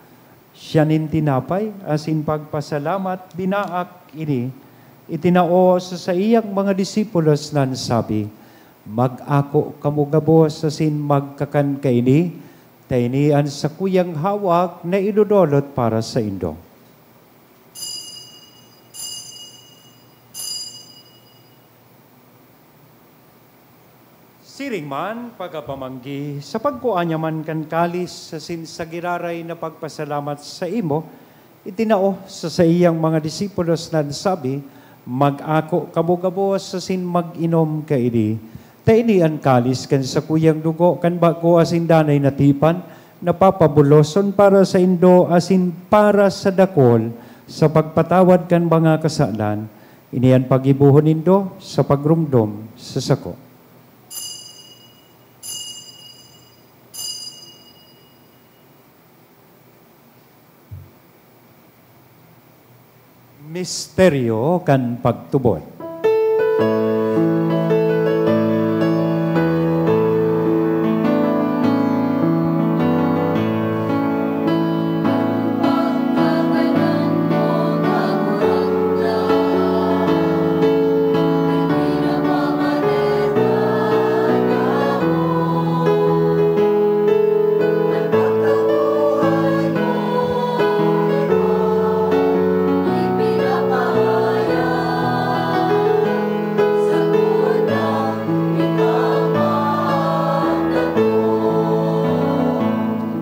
siya nin tinapay, asin pagpasalamat, binaak ini, itinao sa saiyang mga disipulos na nagsabi, "Mag-ako kamo gabos asin magkakan kaini, ta ini an sakuyang hawak na idodolot para saindo." Siring man, pagkapamanggi, sa pagkua niya man kan kalis asin sa giraray na pagpasalamat saimo, itinao sa saiyang mga disipulos na nagsabi, "Mag-ako kamo gabos asin mag-inom kaini, ta ini an kalis kan sakuyang dugo kan bago asin danay na tipan, na papabuloson para saindo asin para sa dakul sa pagpatawad kan mga kasalan. Ini an paggibohon nindo sa pagromdom sa sako." Misteryo kan pagtubod.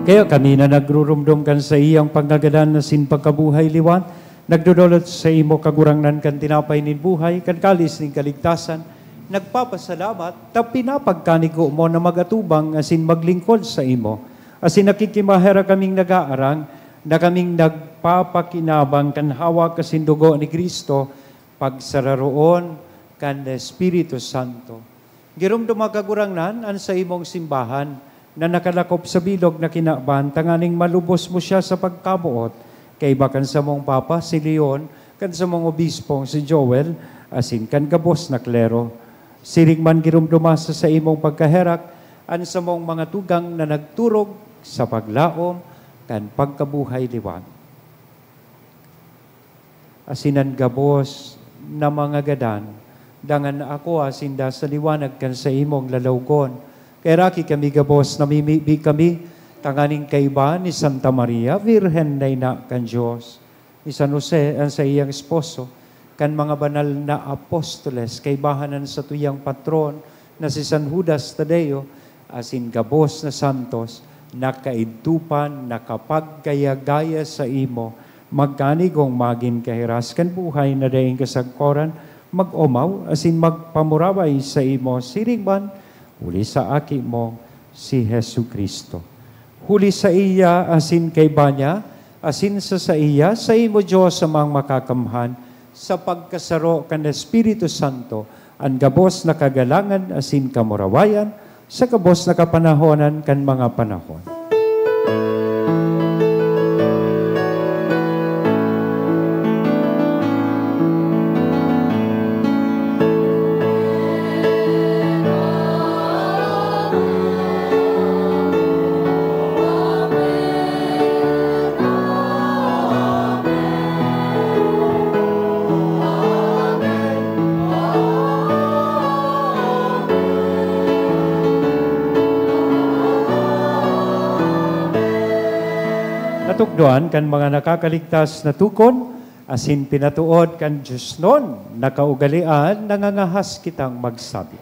Kaya kami na nagrurumdom kan saiyang pangagadan asin pagkabuhay liwat, nagdodolot saimo, Kagurangnan, kan tinapay nin buhay, kan kalis nin kaligtasan, nagpapasalamat ta pinapagkanigo mo na mag-atubang asin maglingkod saimo. Asin nakikimaherak kaming nag-aarang na kaming nagpapakinabang kan hawak asin dugo ni Cristo, pagsararoon kan Espiritu Santo. Giromdoma, Kagurangnan, an saimong simbahan na nakalakop sa bilog na kinaban, tanganing malubos mo siya sa pagkaboot, kaiba kan samong Papa, si Leon, kan samong obispong si Joel, asin kan gabos na klero. Siring man giromdoma sa saimong pagkaherak an samong mga tugang na nagturog sa paglaom kan pagkabuhay liwat. Asin an gabos na mga gadan, dangan ako asin da sa liwanag kan saimong lalawgon. Kaheraki kami gabos, namimibi kami tanganing kaiba ni Santa Maria, Birhen na Ina kan Dios, ni San Jose, an saiyang esposo, kan mga banal na apostoles, kaibahan an satuyang patron na si San Judas Tadeo, asin gabos na santos, na kaidtupan nakapagkaya-gaya saimo, magkanigong magin kahiras kan buhay na daing kasagkoran, mag-omaw asin magpamuraway saimo siring man, huli sa Aki mo, si Jesu-Cristo. Huli saiya asin kaiba niya, asin sa saiya, saimo, Dios Amang Makakamhan, sa pagkasaro kan Espiritu Santo, an gabos na kagalangan asin kamurawayan, sa gabos na kapanahonan kan mga panahon. Natukdoan kan mga nakakaligtas na tukon, asin pinatood kan diosnon na kaugalean, nangangahas kitang magsabi.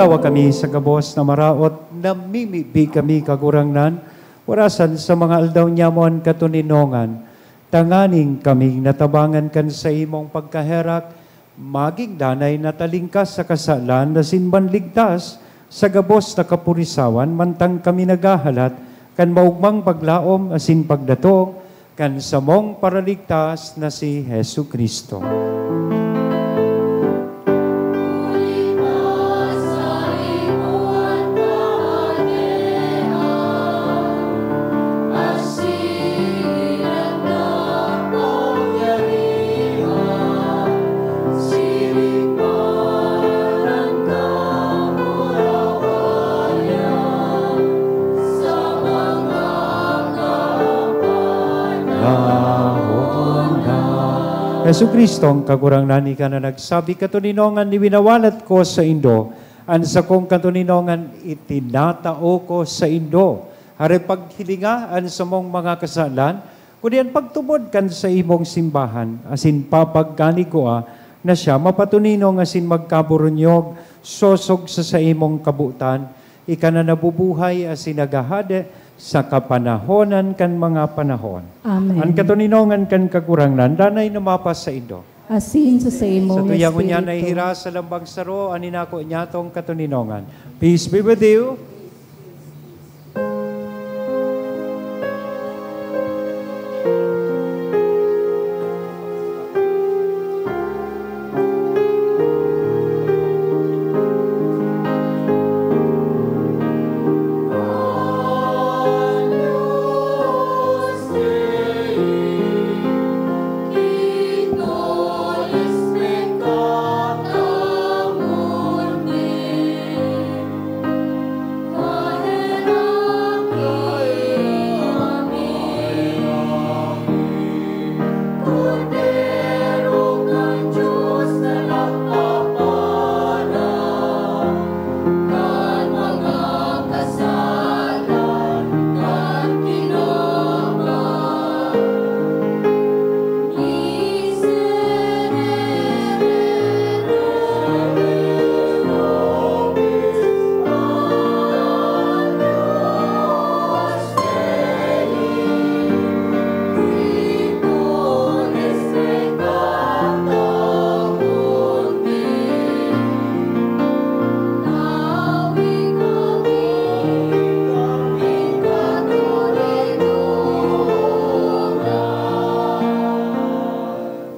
Agawa kami sa gabos na maraot, namimibi kami, Kagurangnan, warasan sa mga aldaw nyamo an katoninongan, tanganing kaming natabangan kan saimong pagkaherak, maging danay na talingkas sa kasalan asin manligtas sa gabos na kapurisawan, mantang kami naghahalat kan maogmang paglaom asin pagdatong kan samong Paraligtas na si Jesu-Cristo. Jesu-Cristo, an Kagurangnan, ika na nagsabi, "Katoninongan iwinawalat ko saindo, an sakong katoninongan itinatao ko saindo." Hare, paghilinga an samong mga kasalan, Kundi an pagtubod kan saimong simbahan, asin papagkanigua na siya mapatoninong asin magkaburunyog sosog sa saimong kabotan, ika na nabubuhay asin naghahade sa kapanahonan kan mga panahon. Amen. An katoninongan kan Kagurangnan danay na mapasaindo. Asin sa saimong Sa tuyang ngunyan na espiritu. Hira sa lambang saro, an inako niyatong katoninongan. Peace be with you.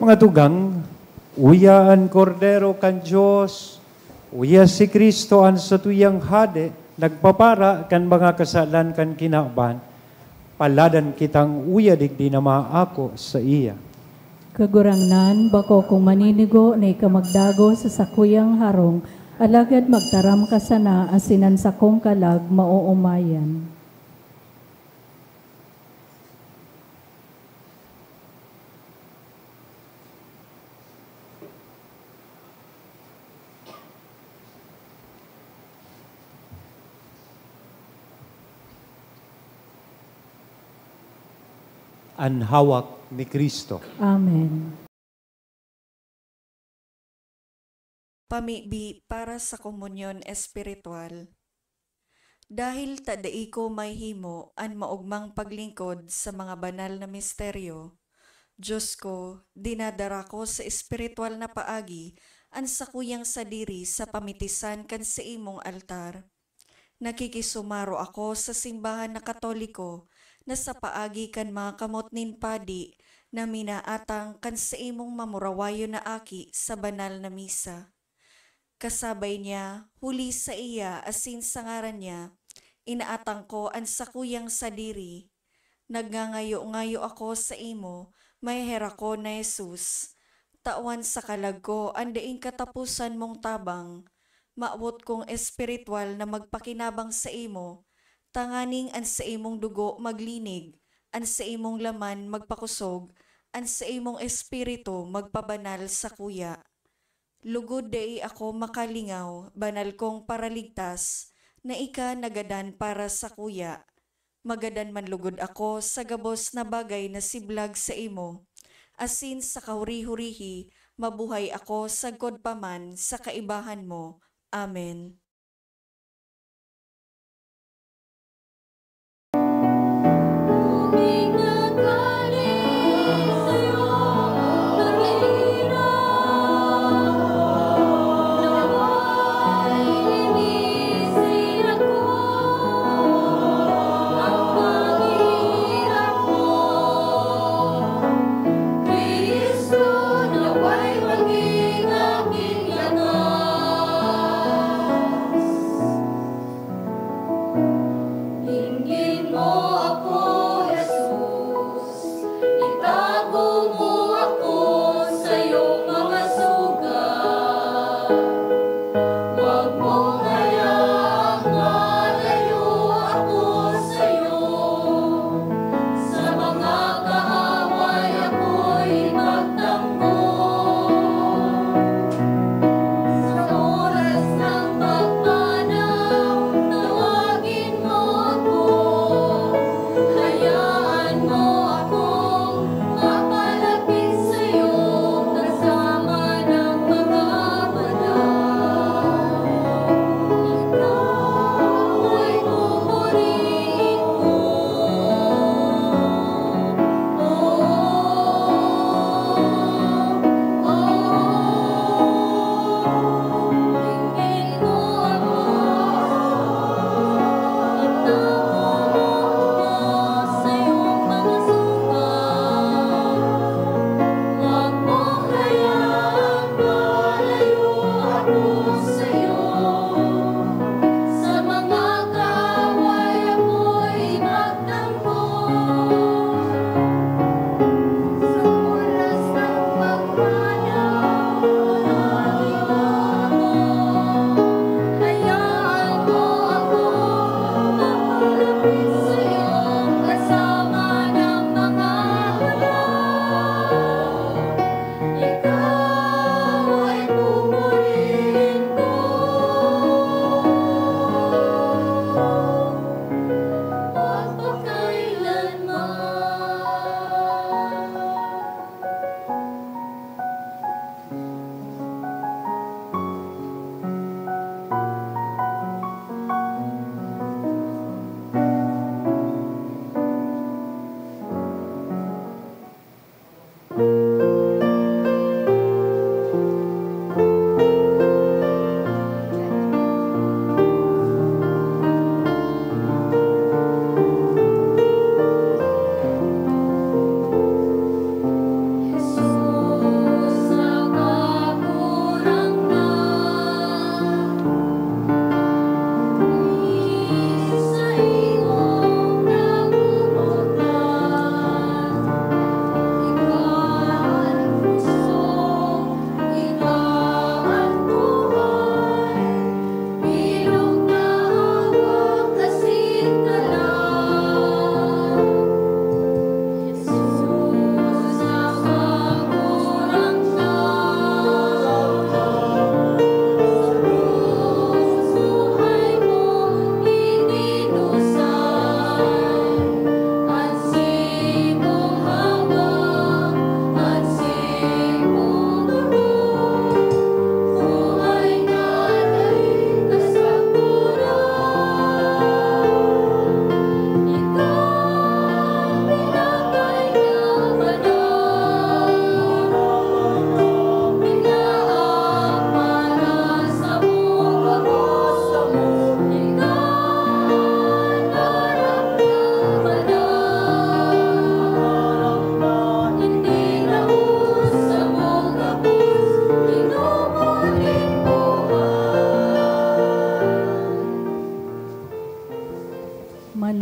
Mga tugang, uya an Kordero kan Dios, uya si Cristo an satuyang Hade, nagpapara kan mga kasalan kan kinaban. Paladan kitang uya digdi na maako saiya. Kagurangnan, bako kong maninigo na ika magdagos sa sakuyang harong, alagad magtaram ka sana asin an sakong kalag maoomayan. An hawak ni Cristo. Amen. Pamibi para sa komunyon espiritual. Dahil ta dai ko mahihimo an maogmang paglingkod sa mga banal na misteryo, Dios ko, dinadara ko sa espiritual na paagi an sakuyang sadiri sa pamitisan kan saimong altar. Nakikisumaro ako sa simbahan na Katoliko na sa paagi kan mga kamot nin padi na minaatang kan saimong mamurawayon na aki sa banal na misa. Kasabay niya, huli saiya asin sa ngaran niya, inaatang ko an sakuyang sadiri. Nagngangayo-ngayo ako saimo, maheherakon na Jesus. Tawan sa kalag ko an daing kataposan mong tabang. Mawot kong espiritual na magpakinabang saimo, tanganing an saimong dugo maglinig, an saimong laman magpakosog, an saimong espiritu magpabanal sakuya. Lugod dai ako makalingaw, banal kong Paraligtas, na ika nagadan para sakuya. Magadan man lugod ako sa gabos na bagay na siblag saimo, asin sa kahuri-hurihi mabuhay ako sagkod pa man sa kaibahan mo. Amen.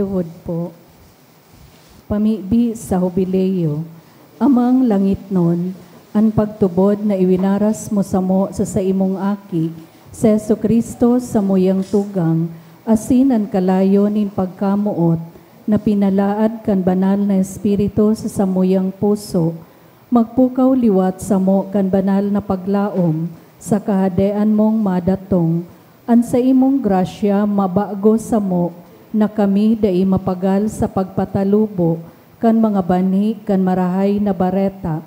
Tuhod po. Pamibi sa Hubileo. Amang langitnon, an pagtubod na iwinaras mo samo sa saimong Aki, si Jesu-Cristo, samuyang tugang, asin an kalayo nin pagkamoot na pinalaad kan Banal na Espiritu sa samuyang puso, magpukaw liwat samo kan banal na paglaom sa Kahadean mong madatong. An saimong grasya mabago samo na kami dai mapagal sa pagpatalubo kan mga banhi kan Marahay na Bareta.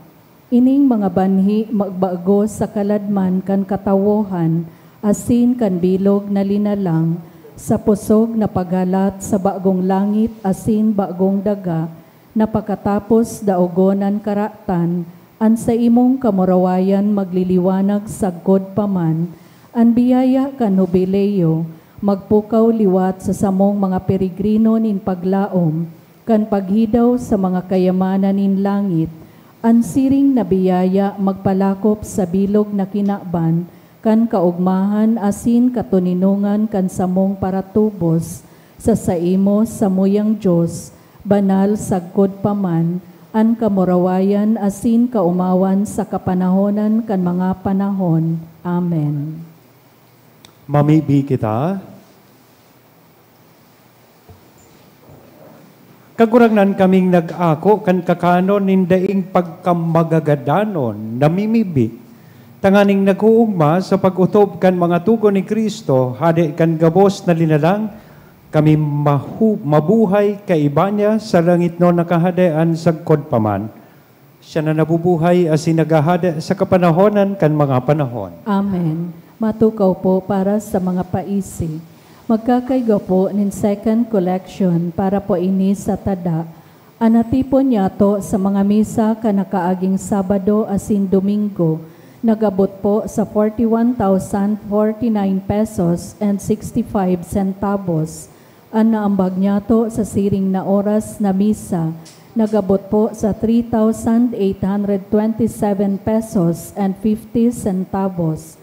Ining mga banhi magbago sa kaladman kan katawohan asin kan bilog na linalang, sa pusog na paghalat sa bagong langit asin bagong daga, na pakatapos daogon an karatan, an saimong kamurawayan magliliwanag sagkod pa man. An biyaya kan Hubileo magpukaw liwat sa samong mga peregrino nin paglaom kan paghidaw sa mga kayamanan nin langit. An siring na biyaya magpalakop sa bilog na kinaban kan kaogmahan asin katoninongan kan samong paratubos. Sa saimo, samuyang Dios, banal sagkod pa man an kamurawayan asin kaomawan sa kapanahonan kan mga panahon. Amen. Mamibi kita. Kagurangnan, kaming nag-ako kan kakanon nin daing pagkamagagadanon, namimibi, tanganing nag-oogma sa pag-otob kan mga togon ni Cristo, Hade kan gabos na linalang, kami mahu-, mabuhay kaiba niya sa langitnon na Kahadean sagkod pa man. Siya na nabubuhay asin naghahade sa kapanahonan kan mga panahon. Amen. Matukaw po para sa mga paisi. Magkakaigwa po nin second collection para po ini sa tada. An natipon niyato sa mga misa kan nakaaging Sabado asin Domingo nag-abot po sa forty-one thousand forty-nine pesos and sixty-five centavos. An naambag niyato sa siring na oras na misa nag-abot po sa three thousand eight hundred twenty-seven pesos and fifty centavos.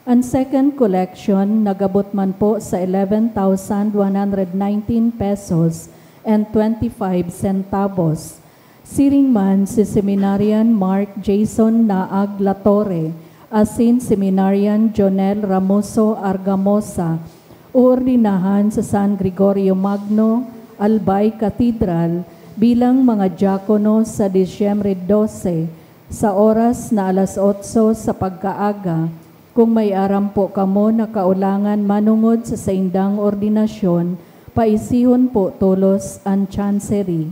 An second collection nag-abot man po sa eleven thousand one hundred nineteen pesos and twenty-five centavos. Siring man si Seminarian Mark Jason Naag Latorre asin Seminarian Jonel Ramoso Argamosa, oordenahan sa San Gregorio Magno, Albay Cathedral, bilang mga diakono sa Disyembre dose, sa oras na alas otso sa pagkaaga. Kung may aram po kamo na kaulangan manongod sa saindang ordinasyon, paisihon po tolos an chancery.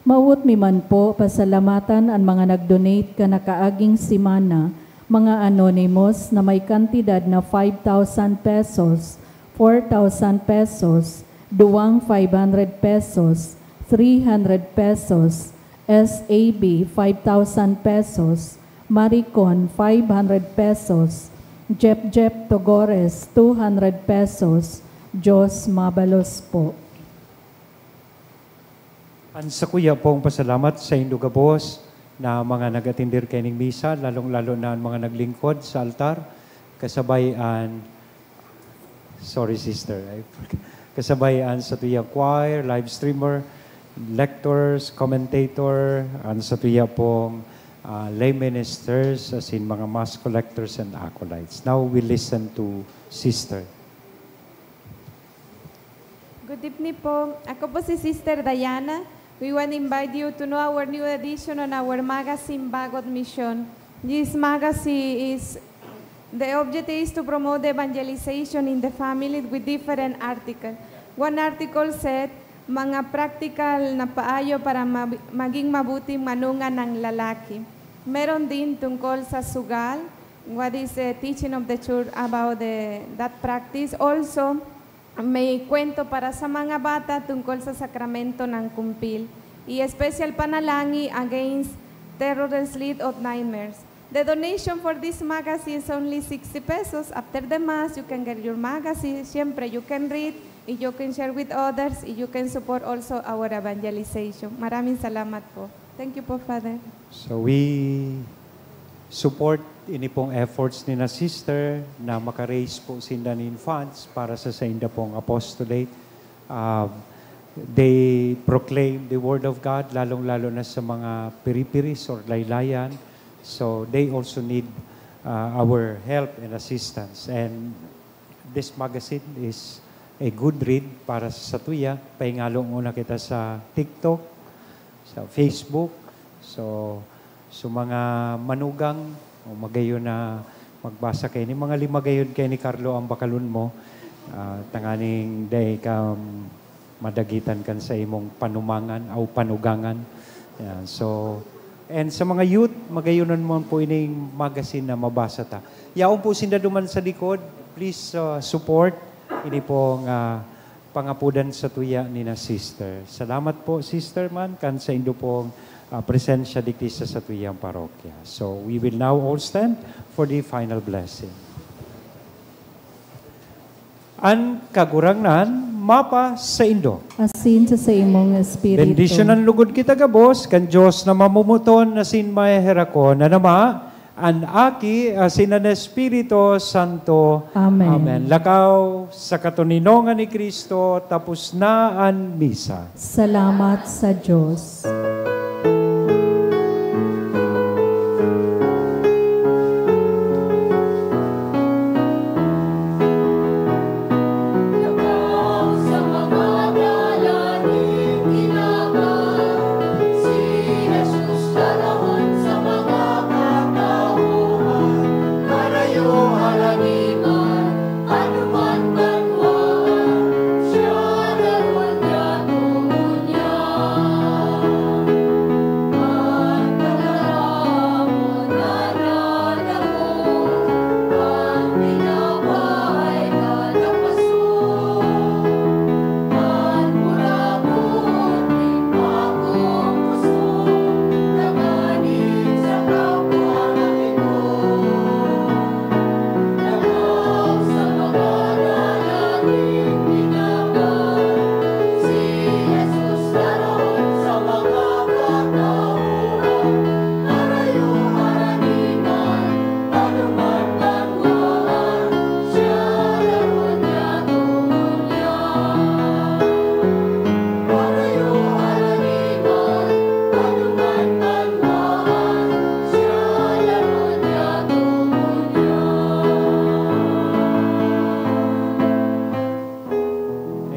Mawot mi man po pasalamatan an mga nag-donate kan nakaaging semana, mga anonymous na may kantidad na five thousand pesos, four thousand pesos, duwang five hundred pesos, three hundred pesos, S A B, five thousand pesos, Maricon, five hundred pesos, Jep Jep Togores, two hundred pesos. Diyos mabalos po. An sakuya pong pasalamat saindo gabos na mga nag-atender kaining misa, lalong-lalo na an mga naglingkod sa altar, kasabay an, sorry, sister, I forgot. Kasabay an satuyang choir, live streamer, lectors, commentator, an satuya pong, ah, lay ministers, asin mga mass collectors and acolytes. Now we listen to sister. Good evening po. Ako po si Sister Diana. We want to invite you to know our new edition on our magazine, Bagot Mission. This magazine is, the object is to promote the evangelization in the family with different article. One article said, mga practical na paayo para mab-, maging mabuting manungan ng lalaki. Meron din tungkol sa sugal, what is the teaching of the church about the, that practice. Also, may kwento para sa mga bata tungkol sa sakramento ng kumpil, i-espesyal panalangin against terror sleep or nightmares. The donation for this magazine is only sixty pesos. After the mass, you can get your magazine. Siyempre, you can read, you can share with others, you can support also our evangelization. Maraming salamat po. Thank you po, Father. So we support ini pong efforts ni na sister na maka-raise po sinda nin funds para sa sainda pong apostolate. Ah, They proclaim the word of God, lalong-lalo na sa mga periferie or laylayan. So they also need, uh, our help and assistance. And this magazine is a good read para sa satuya. Pahingalo muna kita sa TikTok, sa Facebook. So, so mga manugang, o magayon na magbasa kaini, mga limagayon kaini, Carlo, ang bakalon mo, ah, tanganing dai ka madagitan kan sa imong panumangan o panugangan. Yan. So, and sa mga youth, magayonon mo po ining magazine na mabasa ta. Yaon po sinda duman sa likod. Please, uh, support ini pong, uh, pangapodan satuya ni na sister. Salamat po, sister, man, kan saindo pong, uh, presensya digdi sa satuyang parokya. So, we will now all stand for the final blessing. An Kagurangnan mapa saindo. Asin sa saimong espiritu. Bendisyonan lugod kita gabos kan Dios na mamumuton asin maheherakon, an Ama, an Aki, asin an Espiritu Santo. Amen. Amen. Lakaw sa katoninongan ni Cristo, tapos na an misa. Salamat sa Dios.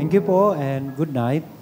Thank you po and good night.